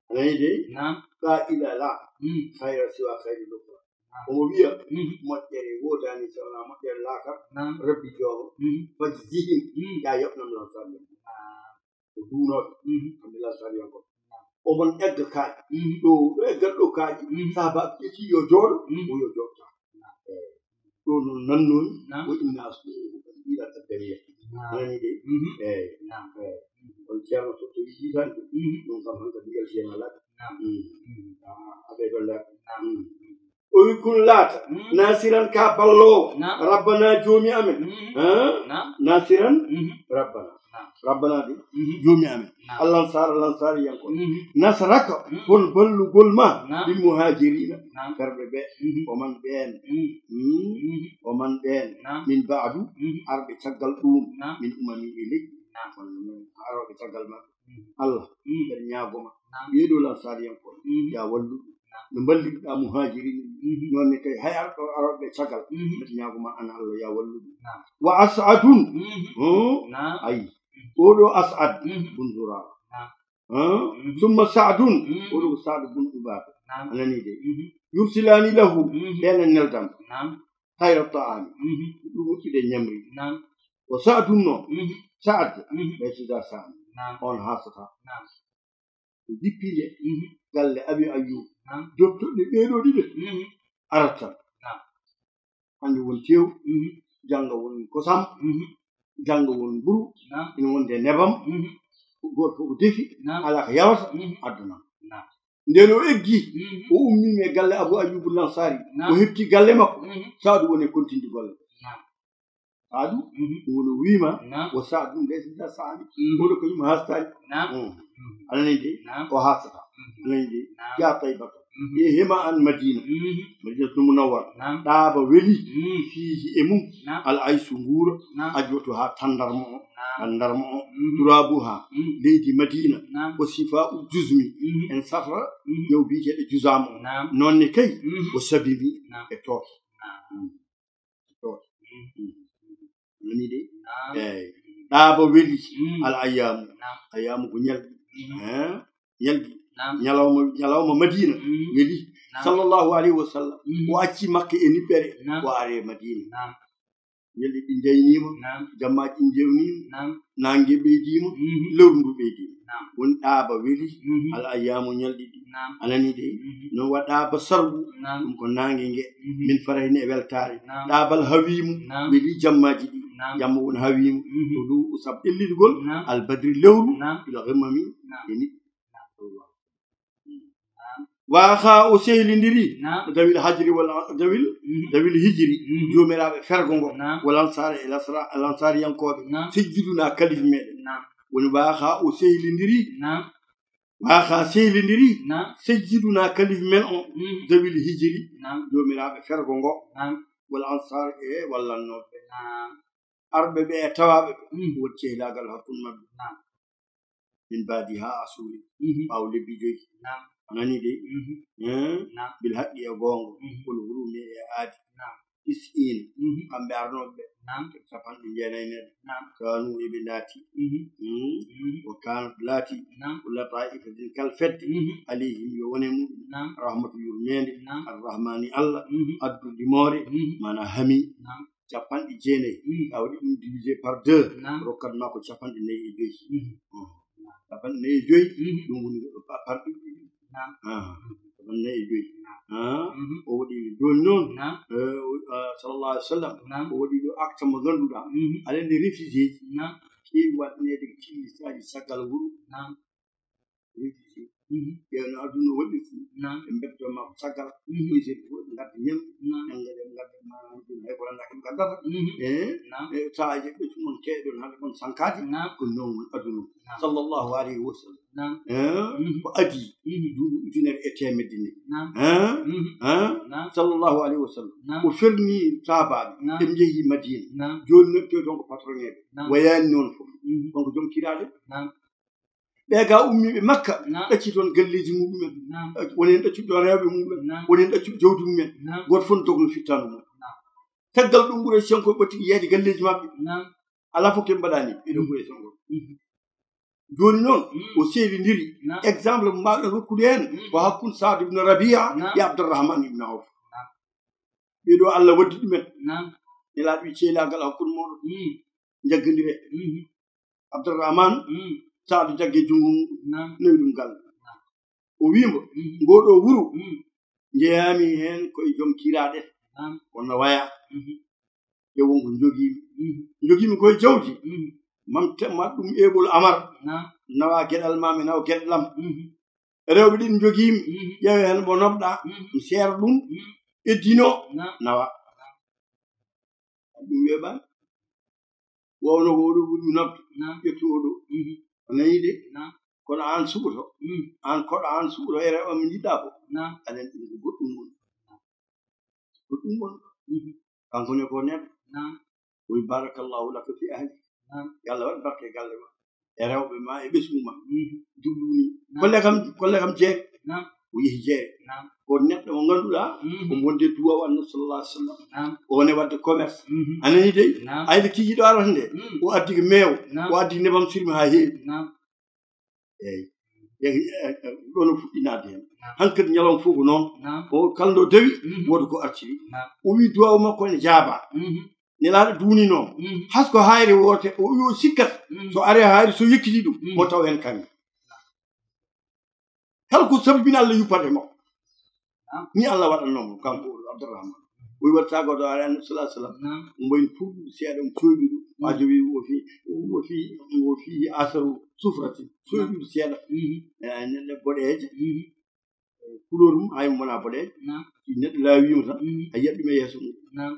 A nani de? Naam. Qaa'ila la, mhm, khayra siwa khayri l-ukhra. Naam. Omo wiya, mhm, moƴƴere woodaani so wonaa moƴƴere laakara. Naam. Rabbi joomo. Mhm. Fajzihim, mhm, ya yoɓnam Lansari. Naam. Ko duunooɓe, mhm, kamɓe Lansariyankoɓe. Naam. Omon egga kaaƴe. Mhm. Ɗo, ɗo eggal ɗo kaaƴe. Mhm. Sahaabaaɓe ƴetti yo jooɗo, mhm, o yo jooɗo. Naam. Eh, ɗo noon nannoomi, naam, o inna su-, ila qaddariya. Naam. Nani de? Mhm. Eh, naam, eh. On Ceerno so tawi yiitaani ɗum, mhm, ɗum kam hankadi mbiyal Ceerno Laat. Naam. Mm. Mhm. Ah, aɓe ɗo laat. Naam. Mm. O wi kun laata, mm, nasiran ka balloowo. Naam. Rabbana joomi amen. Mm. Ah? Naam. Nasiran, mhm, rabbana. Naam. Rabbana de, mhm, joomi amen. Naam. Al-Ansaar, Al-Ansaar yanko. Mhm. Nasraka, mhm, kon ballugol ma, naam, lil muhaajiriina, naam, ferɓe ɓe, mhm, o man ɓeen. Mm. Mm. Mhm. O man ɓeen. Naam. Min ba'du, mhm, arɓe caggal ɗum, naam, min umami e leƴƴi. Naam. Kono noon, arooɓe caggal maɓɓe. Mhm. Allah, mhm, mbeɗa ñaagoma. Naam. Ɓee ɗoo Lansaariyankooɓe, mhm, ya wallu ɗum. Naam. No mballirɗaa muhaajiriin en. Mhm. Noon ne kay hay arɗo arooɓe caggal, mhm, mbeɗa ñaagoma an Allah ya wallu ɗum. Naam. Wa As'adun. Mhm. Hmm? Naam. Ayi. Mhm. Oo ɗoo As'ad, mhm, bun Zuraara. Naam. Hmm? Mhm. Summa Sa'dun. Mhm. Oo ɗoo ko Sa'd bun Ubaada. Naam. A nanii de. Mhm. Yursilaani lahu. Mhm. Ɓeen en neldam. Naam. Hayra ta'aami. Mhm. Ɗum moƴƴude ñamri. Naam. O Sa'dun noon. Mhm. Sa'd. Mhm. Ɓe sida Sa'd. Naam. On haasata. Naam. Ko jippinde, mhm, galle Abi Ayyub. Naam. Jottuɗe ɓee ɗoo ɗiɗo. Mhm. Arat tan. Naam. Hannde won tew, mhm, jannga won kosam, mhm, jannga won mburu, naam, ina wonde nebam. Mhm. Gooto fof ko defi, naam, alaa ko yawata, mhm, addanam. Naam. Ndeen o eggi, mhm, o ummii e galle Abu Ayyubu Lansaari, naam, o heɓti galle makko, mhm, Saadu woni e kontinde golle. Naam. Saadu, mhm, ɗum woni o wiima, naam, o Saadu nde sida Saadu, mhm, oɗo ko yum haastani. Naam. Mm. Mhm. Aɗa nani de? Naam. O haastata. Mhm. Aɗa nani de? Naam. Ya Taybata. Mhm. E hema an Madina. Mhm. Madinatul Munawwara. Naam. Ɗaaba weli. Mhm. Fiihi e mum. Naam. Al aysu nguura. Naam. Ajwatu haa tandarma o. Naam. Tandarma o. Mhm. Turaabuha. Mhm. Leydi Madina. Naam. O sifaa u juzmi. Mhm. En safra, mhm, ñaw biyeteeɗo juzaama o. Naam. Noon ne kay, mhm, o sabimi, naam, e tooke. Naam. Mm. Tooke. Mhm. Mm. Nani de? Naam. Eey. Ɗaaba weli. Mm. Al ayyaamu. Naam. Ayyaamu ko ñalɗi. Mhm. Hein? Ñalɗi. Naam. Ñalawma, ñalawma Madina. Mhm. Weli. Naam. Sallallahu alayhi wa sallam. Mhm. O acci Makka e niɓɓere. Naam. O ari e Madina. Naam. Ñalɗi ɗi njayniima. Naam. Jammaaji ɗi njewniima. Naam. Naange ɓeydiima. Mhm. Lewru ndu ɓeydiima. Naam. Woni ɗaaba weli. Mhm. Al ayyaamu ñalɗi ɗi. Naam. A nanii de? Mhm. No wa ɗaaba sargu. Naam. Ɗum ko naange nge. Mhm. Min farahini e weltaare. Naam. Ɗaabal hawiimu. Naam. Weli jammaaji ɗi. Naam. Jamma woni hawiimu. Mhm. To ɗum ko sabu ƴellitgol. Naam. Al badri lewru. Naam. Ila ghimmami. Naam. E niɓɓi. Naam. Wa akha o sehlindiri. Naam. Dawil hajri wal, dawil, mhm, dawil hijri. Mhm. Joomiraaɓe fergo ngo. Naam. Wal ansaar e lasra-, al ansaariyankooɓe. Naam. Sejjiduna kalif meɗen. Naam. Woni wa akha o sehlindiri. Naam. Wa akha sehlindiri. Naam. Sejjiduna kalif men o. Mhm. Dawil hijri. Naam. Joomiraaɓe fergo ngo. Naam. Wal ansaar e wallannooɓe. Naam. Arɓe ɓe e tawaaɓe ɓe. Mhm. Won cehlaagal hakkunde maɓɓe. Naam. Min baadi haa a suuri. Mhm. Ɓaawo lebbi joyi. Naam. A nanii de? Mhm. Hein? Naam. Bil haqqi e goonga. Mhm. Wal hurumi e aadi. Naam. Tis'iina. Mhm. Kamɓe arnooɓe ɓe. Naam. Capanɗe jeenayi neɗɗo. Naam. Kaanu eɓe naati. Mhm. Hmm? Mhm. Wa kaanat laati. Naam. Kulla taa'ifatin kal fedde. Mhm. Alayhim yo wone muɗum. Naam. Rahmatu yurmeende. Naam. Arrahmaani Allah. Mhm. Addu limoore. Mhm. Maanaa hami. Naam. Capanɗe jeenayi. Mm. A waɗi ɗum divisé par deux, naam, rokkat ma ko capanɗe nayi e joyi. Mm. Mm. Capanɗe nayi e joyi, mm, ɗum woni pa-, par ɗiɗi. Naam. Ah, capanɗe nayi e joyi. Naam. Ah, mhm, o waɗi jooni noon, naam, eh, o, ah, sallallahu alaihi wa sallam, naam, o waɗi ɗo acte mo ngannduɗaa, mhm, aɗa anndi réfugiéji, naam, keewi waɗaneede killisaaji caggal wuro. Naam. Mhm. Ɓe no aduna waɗi fu. Naam. Ɓe mbeddo ma ko caggal. Mhm. Koy se ko ngadda ñam. Naam. En ngada, en ngada ma, en hay ko randa ko ngaddata. Mhm. Eh? Naam. Eh, saaji ɓe tun on keɗon hade on sankaade. Naam. Ko non woni aduna. Naam. Sallallahu alayhi wa sallam. Naam. Eh? Mhm. Ko adi. Mhm. Duuɓi ujunere e teemedde nayi. Naam. Eh? Mhm. Eh? Naam. Sallallahu alayhi wa sallam. Naam. O ferni saabaaɓe. Naam. Ɓe njehi Madina. Naam. Jooni noon, to, toon ko patron en. Naam. Wayaani noon fof. Mhm. Ɗon ko joom kiraale. Naam. Ɓe ga ummiiɓe Makka, naam, ɗacci toon galleeji muɓɓen. Naam. Woni heen ɗaccuɓe ɗo rewɓe muɓɓen. Naam. Woni heen ɗaccuɓe jawdi mumen. Naam. Gooto fof no dogno fittaandu mum. Naam. Caggal ɗum, Quraysh en koye ɓatti yeeyde galleeji maɓɓe. Naam. Alaa fof ko ɓe mbaɗaani, ɓe ɗo, mm, Quraysh en ko. Mhm. Jooni noon, mm, o sehlindiri. Naam. Exemple mo mbaawɗen rokkude heen, mm, ko hakkunde Saad ibn Rabia, naam, e Abdurrahman ibn Awf. Naam. Ɓee ɗo Allah waddi ɗumen. Naam. Nelaaɗo wi ceelaagal hakkunde mooɗon. Mm. Njaggondire. Mhm. Abdurrahman, mm, Saadu jagge junngo mum, naam, nawi ɗum galle. Naam. O wii mbo, mhm, ngoo ɗoo wuro, mhm, njeyaami heen koye joom kiiraaɗe. Naam. Kono waya. Mhm. Ƴeew won ko njogiimi. Mhm. Njogiimi koye jawdi. Mhm. Mam te-, ma ɗum eɓol Amar. Naam. Nawa geɗal ma, mi nawa geɗal am. Mhm. Rewɓe ɗiɗi njogiimi. Mhm. Ƴeewe heen mo noɓɗaa, mhm, mi seera ɗum, mhm, eddinoo, naam, nawa. Ɗum weeɓaani. Wowno ko oɗo ɓuri mi nodde. Naam. Ƴettu oɗo. Mhm. A nanii de? Naam. Kono aan suɓoto. Mhm. Aan koɗo, aan suɓoto e rewɓe am njiɗɗaa ko. Naam. Anen ɗum ko goɗɗum woni. Ko ɗum woni. Mhm. Kanko ne ko neɗɗo. Naam. O wi, "Barakallahu laka fi ahli." Naam. Yo Allah waɗ barke e galle ma. E rewɓe ma, e ɓesngu ma. Mhm. Dullu ni. Naam. Kolle kam, kolle kam jeere. Naam. O yehi jeere. Naam. Ko neɗɗo mo ngannduɗaa, mhm, ko wonde duwaw Annabi sallallahu alaihi wasallam. Naam. O woni waɗde commerce. Mhm. A nanii dey? Naam. Ayde kikiiɗo arata nde. Mhm. O addi ko meew. Naam. O addi nebam sirmi haa heewi. Naam. Eeyi. Eeyi, eeyi, eeyi, ɗoon o fuɗɗi naatde heen. Naam. Hankadi ñalawma fof ko noon. Naam. O kala nde o dawi, mhm, wooda ko artiri. Naam. O wi duwaw makko ene jaabaa. Mhm. Nelaaɗo duwninoo. Mhm. Has ko haayre woote, o wi o sikkat. Mhm. So ari haayre, so yekkiti ɗum, mhm, mo taw heen kaŋŋe. Kala ko sababini Allah yuppata e makko. Naam. Ni Allah waɗannoo mo, kanko Abdourahmane. O wi waɗta goɗɗo ari Annabi sallallahu alaihi wasallam. Naam. Mbo en pour seeɗa, mo coyɗuɗo. Mhm. Waajo wi o fi, o fi, o fi asaru sufratin. Naam. Coyɗuɗo seeɗa. Mhm. Eh, neɗɗo boɗeejo. Mhm. Eh, couleur mum, hay mo wona boɗeejo. Naam. Si neɗɗo laawiima tan, mhm, a yiyat ɗum e yeeso mum. Naam.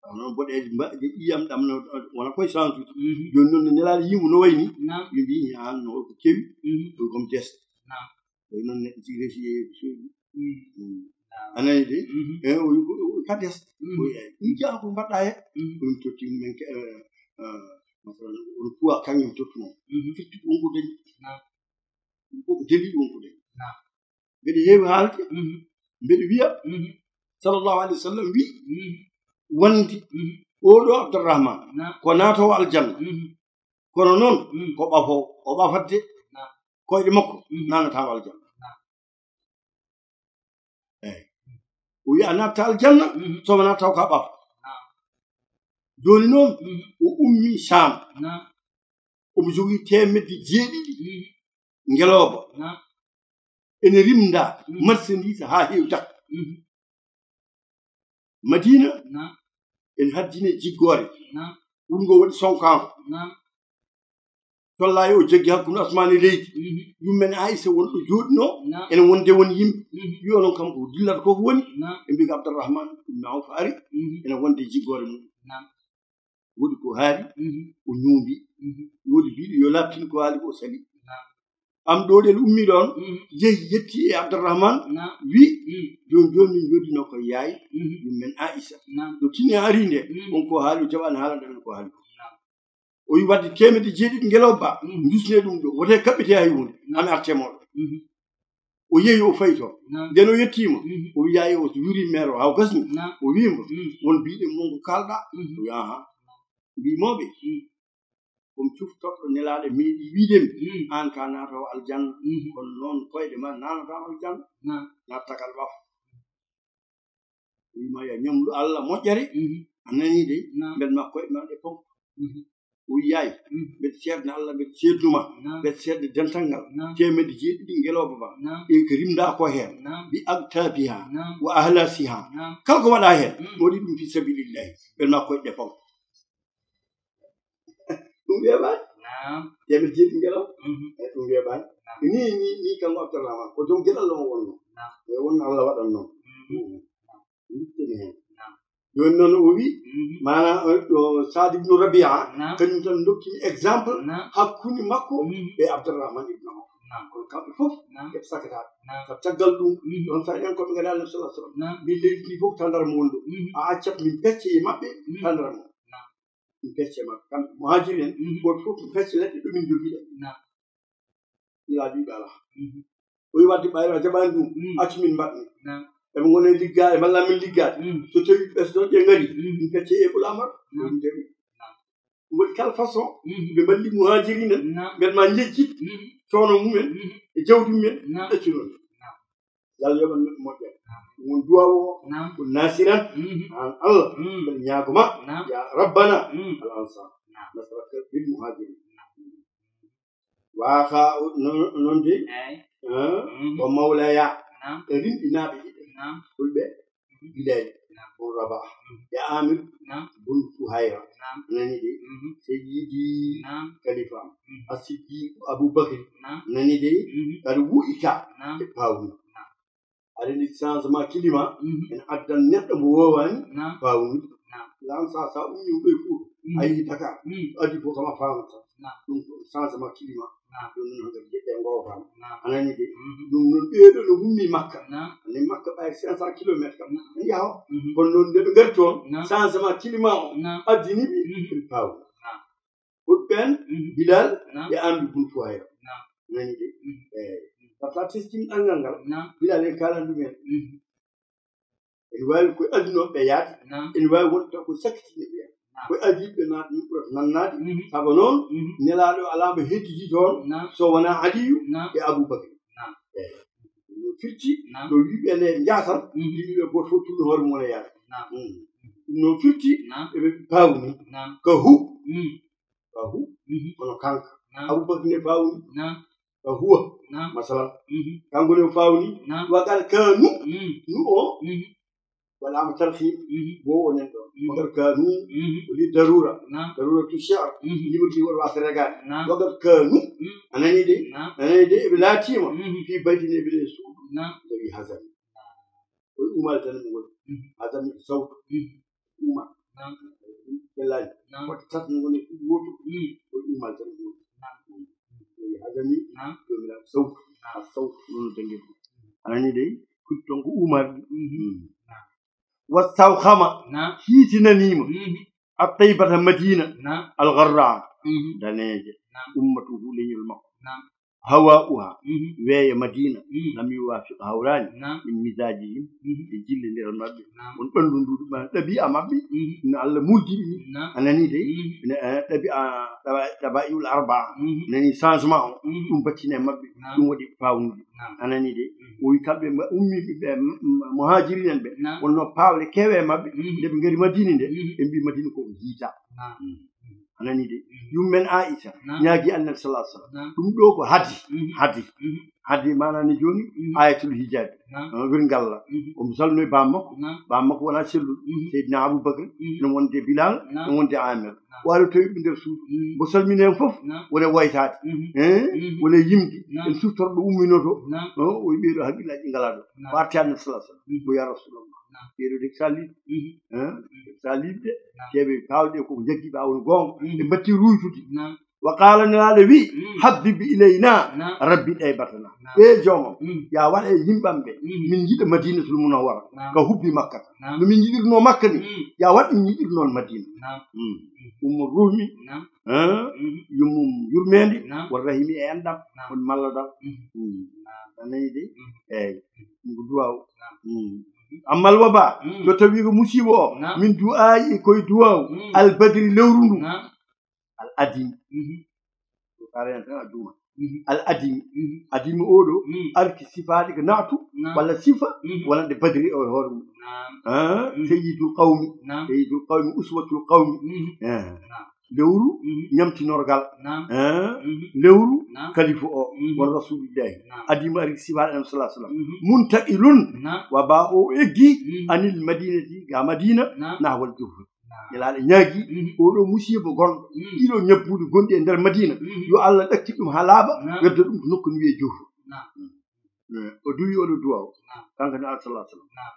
Kono noon boɗeejo mba-, ƴiyam ɗam no, wona koye sansude. Mhm. Jooni noon no Nelaaɗo yii mo no wayi ni, naam, ɓe mbii, "Aan no ko kewi, mhm, ko comme des." Naam. Tawi noon neɗɗo tigi resi e soodi. Mm. Mm. Naam. A nanii de? Mhm. Eh, o wi ko, o wi ka des. Mhm. O wi, eh, ɗum jeyaa ko mbaɗɗaa he. Mhm. Ko ɗum totti mum en ke, eh, eh, masalan, on puwa kaŋŋe mi tottu mo. Mhm. Firti ko won ko dañi. Naam. Ko ko deli won ko dañi. Naam. Mbeɗa heewi haalde. Mhm. Mbeɗa wiya, mhm, sallallahu alaihi wasallam wi, mhm, wonde, mhm, oɗo Abdourahmane, naam, ko naatoowo aljanna. Mhm. Kono noon, mm, ko ɓafoowo, o ɓafat de. Naam. Koyɗe makko, mm, naatataa aljanna. Naam. Eeyi. O wiya a naatataa aljanna, mm, so wonaa taw ko a ɓafo. Naam. Jooni noon, mm, o ummii Saam. Naam. Omo jogii teemedde jeeɗiɗi, mm, ngelooba. Naam. Ene rimda, mm, marchandise haa heewi takko. Mm. Madina, naam, ene haddine jiggoore. Naam. Wuro ngo waɗi sonkaango. Naam. Tollaay o jaggi hakkunde asmaan e leydi. Mhm. Yummen Aisa wonɗo jooɗinoo, naam, ene wonde won yimɓe. Mhm. Wi onon kam ko dillata ko woni. Naam. Ɓe mbii ko Abdourahmane ibn Awf ari, mhm, ene wonde jiggoore mum. Naam. Woodi ko haali, mhm, o ñuumbi. Mhm. Woodi biiɗo yo laaɓtin ko haali ko o sali. Naam. Am ɗo ɗen ummi ɗon, mhm, jehi yetti e Abdourahmane, naam, wi, mhm, joni joni min jodino ko yaay, mhm, yummen Aisa. Naam. No tini ari nde, mhm, on ko haali o jaɓani haalande men ko haali ko. Naam. O wi wadde teemedde jeeɗiɗi ngelooba, mhm, dusne ɗum ɗo, wote kaɓɓete hay hunde, naam, ami arte moɗo. Mhm. O yehi o fayi toon. Naam. Nden o yettiima, mhm, o wi yaay o yuri maire o haa o gasni. Naam. O wii mo, mhm, won biiɗe mon ko kaalɗa? Mhm. O wi aha. Mbii mooɓe, mhm, ko mi cuftorɗo nelaaɗo meeɗi wiide mi, mm, aan ka naatawo aljanna, mm, kono noon koyɗe ma naatataa aljanna. Naam. Naat tagal ɓaf. O wii ma yo ñamlu Allah moƴƴere, mm, a nanii de, naam, mbel ma koyɗe ma ɗe pom. Mm. O wii yaay, mm, mbeɗa seedna Allah, mbeɗa seednuma, naam, mbeɗa seedna dental ngal, naam, teemedde jeeɗiɗi ngelooba ba. Naam. E ko rimdaa ko heen, naam, bi aktaabiha, naam, wa ahlasiha. Naam. Kala ko waɗaa heen, mm, waɗi ɗum fi sabilillahi, mbel ma koyɗe ɗe pom. Ɗum weeɓaani. Naam. Teemedde jeeɗiɗi ngelaw. Mhm. Eyi, ɗum weeɓaani. Naam. Ni, ni, ni kanko Abdourahmane, ko joom geɗal o wonno. Naam. E wonno Allah waɗan noon. Mhm. Mhm. Naam. Luttini heen. Naam. Jooni noon o wi, mhm, maanaam, o, o Saad ibnu Rabia, naam, kañum tan dokkimi exemple, naam, hakkunde makko, mhm, e Abdourahmane ibnu Awf. Naam. Kono kamɓe fof, naam, ɓe sakataɓe. Naam. Sabu caggal ɗum, mhm, ɗon sa enen ko ɓe ngala Annabi sallallahu alaihi wasallam. Naam. Mbi leydi ndi fof tandara mo woni ɗo. Mhm. A accat min pecce e maɓɓe, mhm, tandara mo. Naam. Min pecce maɓɓe. Kamɓe muhajiri en, mhm, gooto fof min pecce leɗɗe ɗo min jogii ɗe. Naam. Ila ɓiɓɓe alaa. Mhm. O wi wadde ɓayro a jaɓaani ɗum, mhm, accu min mbaɗ min. Naam. Eɓe ngona e liggaade, malla min liggaade. Mhm. So tawi ɓesdooɓe ngari, mhm, min pecce e ɓula mar. Naam. Min jaɓi. Naam. Ɗum waɗi kala façon, mhm, ɓe mballi muhajirina, naam, mbel ma njejjit, mhm, coono mumen, mhm, e jawdi mumen, naam, ɓeccunoon. Naam. Yo Allah yoɓan moƴƴere. Naam. Ɗum woni duwawu o, naam, ko nasiran, mhm, an Allah, mhm, mbeɗa ñaago ma, naam, ya Rabbana, mhm, al ansar. Naam. Nasraka bil muhajirin. Naam. Wa akha, non, non de. Eyi. Hein? Mhm. Wa mawlaya. Naam. E rimɗinaaɓe ɗiɗo. Naam. Fulɓe. Mhm. Bilali. Naam. Bun Rabah. Mhm. E Amir. Naam. Bun Fuhayra. Naam. Nani de. Mhm. Seyidi. Naam. Kalifa. Mhm. Asiddiq Abubakar. Naam. Nani de. Mhm. Kadi wu'ita. Naam. E pawni. Naam. Aɗa andi changement climat, mhm, ene addan neɗɗo mo woowani, naam, fawnude. Naam. Lan sa, sa ummi ɗo e Fuuta, mhm, a yehi Dakar, mhm, addi fof kama fawnata. Naam. Ɗum ko changement climat. Naam. Ɗum noon hankadi jeɗɗe ngoo fam. Naam. A nani de. Mhm. Ɗum noon ɓeeɗo no ummi Makka. Naam. Ani Makka ɓay cinq cents kilomètres kam. Naam. Yaho. Mhm. Kono noon nde ɓe ngari toon, naam, changement climat o, naam, addini ɓe, mhm, ɓe pawni. Naam. Woɗɓe ɓeen, mhm, Bilal, naam, e Amir bun Fuhayra. Naam. Nani de? Mhm. Eey. Par ce que testin ɗanngal ngal, naam, Bilal en kaalan ɗum en. Mhm. Ene waawi ko e adunooɓe ɓe yaade, naam, ene waawi wonde taw ko sakkitiiɓe ɓe. Naam. Ko e adiiɓe ɓe naata ɗum ɓurata nannaade. Mhm. Sabu noon, mhm, Nelaaɗo alaa mo hedditi toon, naam, so wonaa Aliyu, naam, e Abubakar. Naam. Eey. Ɗum noon firti, naam, ɗo yimɓe ne njaasal, mhm, yimɓe ɓe gooto fof tulno hoore mum ne yaade. Naam. Mhm. Ɗum noon firti, naam, eɓe pawni. Naam. Ka hu. Mhm. Ka hu, mhm, kono kanka. Naam. Abubakar ne fawni. Naam. Ka huwa. Naam. Masalan. Mhm. Kanko ne fawni. Naam. Wagal kanu. Mhm. Nu o. Mhm. Wala mo tarfi. Mhm. Wo o nen ɗo. Mhm. Wagal kanu. Mhm. Ko li darura. Naam. Darura tu shi'r. Mhm. Yimɓe ɗi wol wasere gal. Naam. Wagal kanu. Mhm. A nani de? Naam. A nani de? Eɓe laatiima. Mhm. Fi bayti ne ɓe suudu. Naam. Nde wi hazan. Ko e Umar tan mo woni. Mhm. Adam ko sawtu. Mhm. Umar. Naam. Ɓe laaj. Naam. Wata tati mo woni ɗum woto. Mhm. Ko e Umar tan mo woni. Naam. Ko e Adami. Naam. Joomiraaɗo sawtu. Naam. A sawtu. Ɗum no dangi ɗum. A nani dey? Fuɗɗi toon ko Umar. Mhm. Mhm. Naam. Wa sawhama. Naam. Hiitinaniima. Mhm. At-taybata Madina. Naam. Al-gharra. Mhm. Daneeje. Naam. Ummatuhu leñol makko. Naam. Hawa'uha, mhm, weeyo Madina, mhm, lam yuwafiq hawraani, naam, min mizajihim, mhm, e jillondiral maɓɓe. Naam. Won ɓanndu ndu ɗum ɗabi'a maɓɓe, mhm, no Allah muldi ɗum. Naam. A nani dey? Mhm. Ne, eh, ɗabi'a, ɗaba-, ɗaba'i'ul arba'a. Mhm. Nani changement o, mhm, ɗum battine maɓɓe, naam, ɗum waɗi fawnude. Naam. A nani dey? Mhm. O wi kamɓe ma-, ummiiɓe ɓe, m-, m-, muhajirin en ɓe, naam, wonno paawle keewe e maɓɓe, mhm, nde ɓe ngari Madina nde, mhm, ɓe mbi Madina ko jiita. Naam. Mhm. A nani de? Mhm. Yummen Aisha, naam, ñaagi Annabi sallallahu alaihi wasallam. Naam. Ɗum ɗo ko hadi, mhm, hadi. Mhm. Hadi maana ni jooni, mhm, ayatul hijabi. Naam. Ah, wirngalla. Mhm. Omo salmino e baam makko. Naam. Baam makko wona selluɗo. Mhm. Seydina Abubakar, mhm, no wonde Bilal, naam, no wonde Amir. Naam. Waalo tawi ɓe nder suudu. Mhm. Mbo salmini en fof, naam, wona waytaade. Mhm. Eh? Mhm. Wona yimde. Naam. En suftora ɗo umminoto. Naam. Oh, o wi ɓeeɗo haqqillaaji ngalaa ɗo. Naam. O arti Annabi sallallahu alaihi wasallam. Mhm. Ko ya Rasulallah. Naam. Ɓeeɗo de ko saliiɓe. Mhm. Eh? Mhm. Saliiɓe de. Naam. Ceeɓe kawɗe ko jaggi ɓe awno goonga. Mhm. Ɓe mbatti ruytude. Naam. Wa qala, Nelaaɗo wi, mm, habbib ilayna, naam, rabbi ɗaybatana. Naam. Ɓe joomam, mm, ya waɗ e yimɓam ɓe, mm, min njiɗa Madinatul Munawwara, naam, ka hubbi Makkata. Naam. No min njiɗirno Makka ni, mm, ya waɗ min njiɗirnoon Madina. Naam. Mm. Mm. Ummu Ruhmi, naam, hein? Mm. Yummum yurmeende, naam, won rahimi e enɗam, naam, won malladal. Mm. Mm. Naam. A nani de? Mm. Eey. Mm. Ɗum ko duwaaw. Naam. Mm. Ammal waba, mm, so tawi ko musiiba o, naam, min du'aa'i koye duwaaw, mm, al badri lewru ndu. Naam. Al adimi. Mhm. Ko kare en tan a duuma. Mhm. Al adimi. Mhm. Adimi oɗo, mm, arti sifaaɗi ko naatu, naam, walla sifa, mhm, wonande badri o e hoore mum. Naam. Ah, mhm, sayyidul qawmi. Naam. Sayyidul qawmi, uswatul qawmi. Mhm. Eh. Naam. Lewru, mhm, ñamtinorgal. Naam. Eh. Mhm. Lewru, naam, kalifu o, mhm, won Rasulillahi. Naam. Adimi ari sifaaɗi Annabi sallallahu alaihi wasallam. Mhm. Muntaqilun, naam, waba o eggi, mhm, anil madinati ga Madina, naam, nahwal Juhfa. Naam. Nelaaɗo ñaagi, mhm, oɗo musiiba gonɗo, mhm, ɗiɗo ñabbuuli gonɗi e nder Madina, mhm, yo Allah ɗacci ɗum haa laaɓa, naam, wedda ɗum to nokku no wiyee Juhfa. Naam. Eh, o duwi oɗo duwaaw. Naam. Kanko ne Alah sallallahu alaihi wasallam. Naam.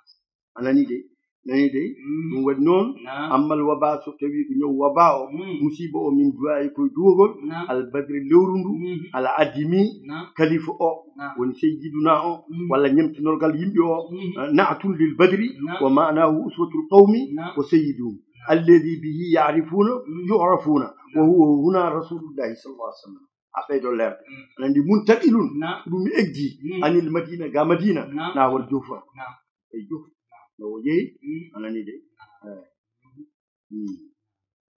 A nani de? Nani de? Mm. Ɗum waɗi noon, naam, ammal waba, so tawi ko ñaw waba o, mm, musiiba o, min du'aa'i koye duwagol, naam, al badri lewru ndu, mm, al adimi, naam, kalifa o, naam, woni sayyiduna o, mm, walla ñemtinorgal yimɓe o, mm, eh, na'tun lil badri, naam, wa ma'nahu uswatul qawmi, naam, wa sayyiduhum, naam, alladhi bihi ya'rifuna, mm, yu'rafuna, wa, naam, huwa huna Rasulullahi sallallahu alaihi wasallam. A ɓeydo leer. Mm. Aɗa anndi muntaqilun, naam, ɗum eggi, mm, anil Madina, ga Madina, naam, nahwal Juhfa. Naam. E Juhfa. Naam. No o yehi, mm, a nani de. Naam. Eh. Mm.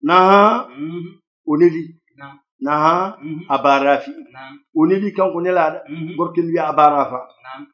Naha, mhm, o neli. Naam. Naha, mhm, Aba Rafi. Naam. O neli kanko nelaaɗo, mhm, gorko en wiya Aba Rafa. Naam.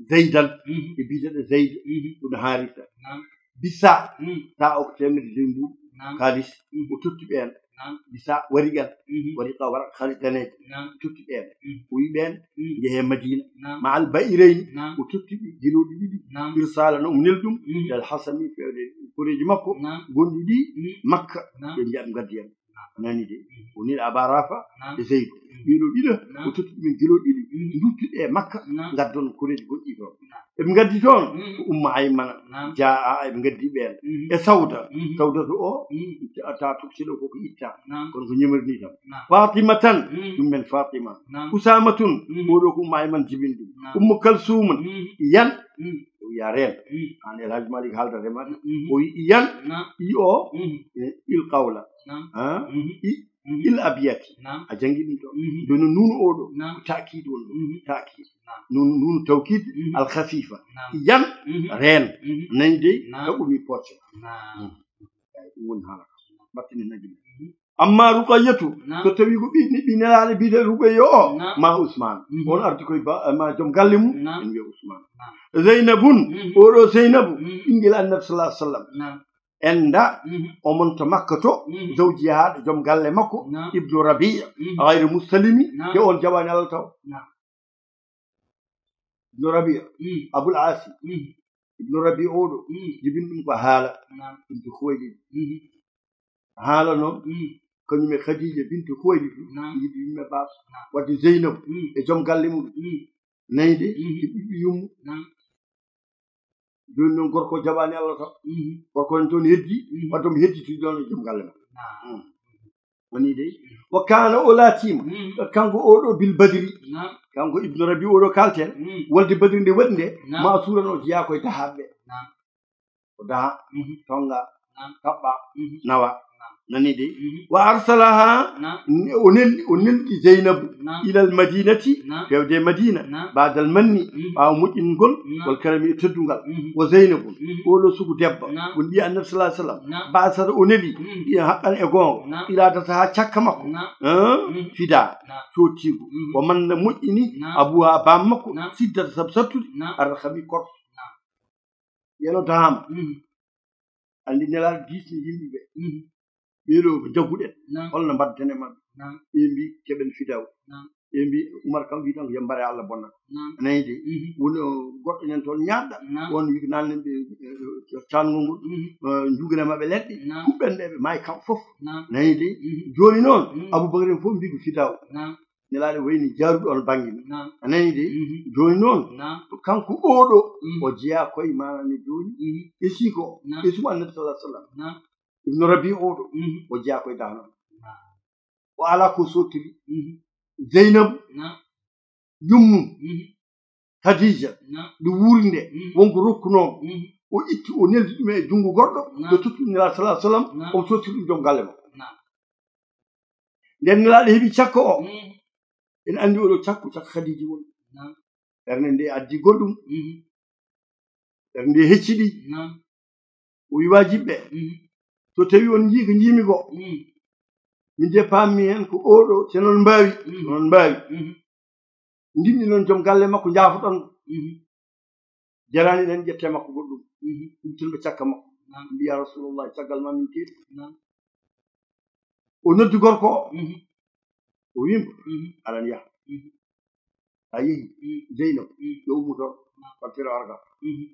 Zaydan, mhm, e biyeteeɗo Zayd, mhm, ibn Harisa. Naam. Bisa, mhm, ta o ko teemedde ley mbuuɗu, naam, kaalis, mhm, o totti ɓeen. Naam. Bisa warigal. Mhm. Wariqa, waraq, xaalis daneejo. Naam. Totti ɓeen. Mhm. O wi ɓeen, mhm, njehee Madiina. Naam. Ma'al ba'irayni. Naam. O totti ɗi, gelooɗi ɗiɗi. Naam. Irsaala no omo neli ɗum, mhm, ilal Hasami, fewde koreeji makko, naam, gonɗi ɗi, mhm, Makka. Naam. Ɓe mbiya ɗum ngaddi en. Naam. A nani de? Mhm. O neli Aba Rafa, naam, e Zeydu. Mhm. Ɓee ɗoo ɗiɗo, naam, o totti ɗumen gelooɗi ɗiɗi, mhm, nduttuɗe e Makka, naam, ngaddon koreeji goɗɗi toon. Naam. Eɓe ngaddi toon, mhm, ko Ummu Aymana. Naam. Jaa, eɓe ngaddi ɓeen. Mhm. E Sawda. Mhm. Sawdatu o, mhm, ta toxi ɗo koko itta. Naam. Kono ko ñemori ni tan. Naam. Fatimatan, mhm, ɗum men Fatima. Naam. Usamatun, mhm, oɗo ko Ummu Ayman jibini ɗum. Naam. Ummu Kalsumun, mhm, yan. Mhm. O wiya reen. Mhm. An El Hadj Malik haaldata e maɗa. Mhm. O wi yan, naam, i o, mhm, e il qawla. Naam. Ha? Mhm. I, mhm, il abiyati. Naam. A jangi ɗum ɗo. Mhm. Jooni nuunu oɗo, naam, ko takiidu woni ɗo. Mhm. Takiidu. Naam. Nuunu, nuunu tawkiid, mhm, al khafifa. Naam. Yan, mhm, reen. Mhm. Nani de, naam, kaɓumi pocce. Naam. Hmm. Eyi, ɗum woni haala ka. Mbattini naggi. Mhm. Amma Ruqayyatu, naam, so tawi ko ɓiɗɗi, ɓi nelaaɗo biyeteeɗo Ruqayya o, naam, ma Usman. Mhm. On ardi koye ba, ma joom galle mum, naam, en wiya Usman. Naam. Zeynabun, mhm, oɗo Zeynabu, mhm, ɓinngel Annabi sallallahu alaihi wasallam. Naam. Enda, mhm, omon to Makka to, mhm, zawjiha, ɗo joom galle makko, naam, Ibnu Rabi'a, mhm, ghayru muslimi, naam, te on jaɓaani Allah taw. Naam. Ibnu Rabi'a, mhm, Abul Asi, mhm, Ibnu Rabi'a oɗo, mhm, jibini ɗum ko Haala, naam, bintu Khuwaylid. Mhm. Haala noon, mhm, kañum e Khadija bintu Khuwaylid, naam, yiɗi yumma baaba. Naam. Wadde Zeynabu, mhm, e joom galle mum. Mhm. Nani de, mhm, e ɓiɓɓe yummu. Naam. Jooni noon gorko o jaɓaani Allah taw. Mhm. Gorko en toon heddi, mhm, wadde omo hedditi ɗoon e joom galle makko. Naam. Mm. Woni de. Mhm. Wa kana o laatiima, mhm, kanko oɗo bil badri. Naam. Kanko Ibnu Rabi oɗo kalten, mhm, wolde Badri nde waɗi nde, naam, ma suura no jeyaa koye dahaaɓe. Naam. O daha, mhm, tonga, naam, kaɓɓa, mhm, nawa. Naam. Nani de. Mhm. Wa arsalaha, naam, ne-, o neldi, o neldi Zeynabu, naam, ilal madinati, naam, fewde Madina, naam, baadal manni, mhm, ɓaawo moƴƴingol, naam, wal karami e teddungal. Mhm. Wa Zeynabu, mhm, oɗo sugu debbo, naam, woni ɓiya Annabi sallallahu alaihi wasallam, naam, basata o neli, mhm, ɗi haqqan e goonga, naam, iradata ha cakka makko, naam, hein? Mhm. Fida, naam, sottigo, mhm, o manna moƴƴini, naam, abuha bam makko, naam, siddata sabu sattude, naam, arrakami korko. Naam. Yeno dahama. Mhm. Andi Nelaaɗo diisni yimɓe ɓe. Mhm. Ɓee ɗoo ko jagguɗen. Naam. Holno mbaɗten e maɓɓe? Naam. Ɓe mbi keɓen fidaw. Naam. Ɓe mbi Umar kam wi tan ko yo mbare Allah bonna. Naam. A nani de? Mhm. Woni o goɗɗo nen toon ñaaɗɗa. Naam. On wi ko nan nen ɓe, eh, eh, cangol ngol. Mhm. Eh, njugana maɓɓe leɗɗe. Naam. Kuɓɓen ɓe, ɓe maayi kamɓe fof. Naam. A nani de? Mhm. Jooni noon, mhm, Abubakar en fof mbi ko fidaw. Naam. Nelaaɗo wayni jaaruɗo on bannge mum. Naam. A nani de? Mhm. Jooni noon, naam, ko kanko oɗo, mhm, o jeyaa koye maanaam jooni. Mhm. Esi ko, naam, esum Annabi sallallahu alaihi wasallam. Naam. Ibnu Rabi oɗo, mhm, o jeyaa koye dahno. Naam. O alaa ko sottiri. Mhm. Zeynabu, naam, yummum, mhm, Khadija, naam, nde wuuri nde, mhm, wonko rokkunoo mo. Mhm. O itti, o neldi ɗum e junngo goɗɗo, naam, ɓe totti ɗum Nelaaɗo sallallahu alaihi wasallam, naam, omo sottiri ɗum joom galle makko. Naam. Nden Nelaaɗo heɓi cakko o. Mhm. En anndi oɗo cakko, cakko Khadija woni. Naam. Ɓernde nde addi goɗɗum. Mhm. Ɓernde nde hecci ɗi. Naam. O wi waajiɓe ɓe. Mhm. So tawi on njii ko njiimi ko, mhm, min de paammi heen ko oɗo, so noon mbaawi, mhm, so noon mbaawi. Mhm. Ndimɗi noon joom galle makko, njaafoɗon. Mhm. Jaraani ɗen ƴette makko goɗɗum. Mhm. Ɗum tan ɓe cakka makko. Naam. Mbiya Rasulullah, caggal ma min keeɗi. Naam. O noddi gorko o. Mhm. O wiimo, mhm, aɗa yaha. Mhm. A yehi, mhm, Zeynab, mhm, yo ummu toon. Naam. Wattira arga. Mhm.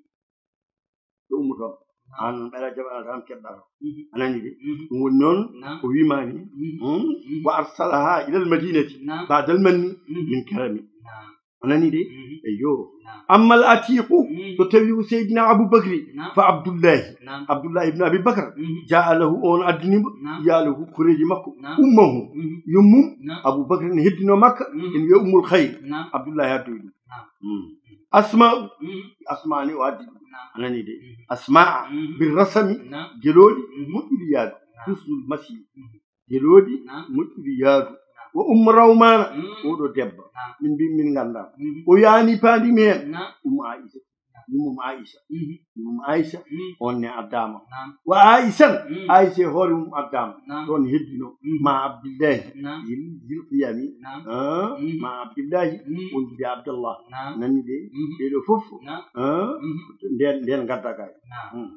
Yo ummu toon. Naam. An ɓeɗa jaɓana tan keɗɗa toon. Mhm. A nani de? Mhm. Ɗum woni noon, naam, ko wiima ni. Mhm. Hmm? Mhm. Wa arsalaha ilal madinati, naam, ba'dal manni, mhm, min karami. Naam. A nani de? Mhm. Eyyo. Naam. Ammal atiqu, mhm, so tawi ko Seydina Abu Bakri, naam, fa Abdullahi. Naam. Abdullahi ibn Abi Bakr, mhm, jaa lahu, on addani mo, naam, yalahu, koreeji makko, naam, ummahu, mhm, yummum, naam, Abu Bakr ne heddino Makka, mhm, en wiya Ummul Khayr, naam, Abdullahi addoyi ɗum. Naam. Mm. Asma'u, mhm, Asma ni o addi ɗum. Naam. A nani de? Mhm. Asma'a, mhm, bir rasami, naam, gelooɗi, mhm, moƴƴuɗi yaadu, naam, husnul masir. Mhm. Gelooɗi, naam, moƴƴuɗi yaadu. Naam. Wa Ummu Rawmana, mm, oɗo debbo. Naam. Min mbi min ngannda. Mhm. O yaani paandi mi heen. Naam. Ummu Aisha. Naam. Ummu Aisha. Mhm. Ummu Aisha, mm, on ne addaama. Naam. Wa Aisha, mm, Aisha e hoore mum addaama. Naam. Ɗoon heddino. Mhm. Ma Abdullahi. Naam. Yil, yil qiyami. Naam. Ah, mm, ma Abdullahi. Mm. On mbi Abdallah. Naam. Nani de? Mhm. Ɓeɗo fof. Naam. Ah, mhm, nden, nden ngadda kay. Naam. Mm.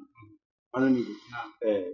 A nani de? Naam. Eh.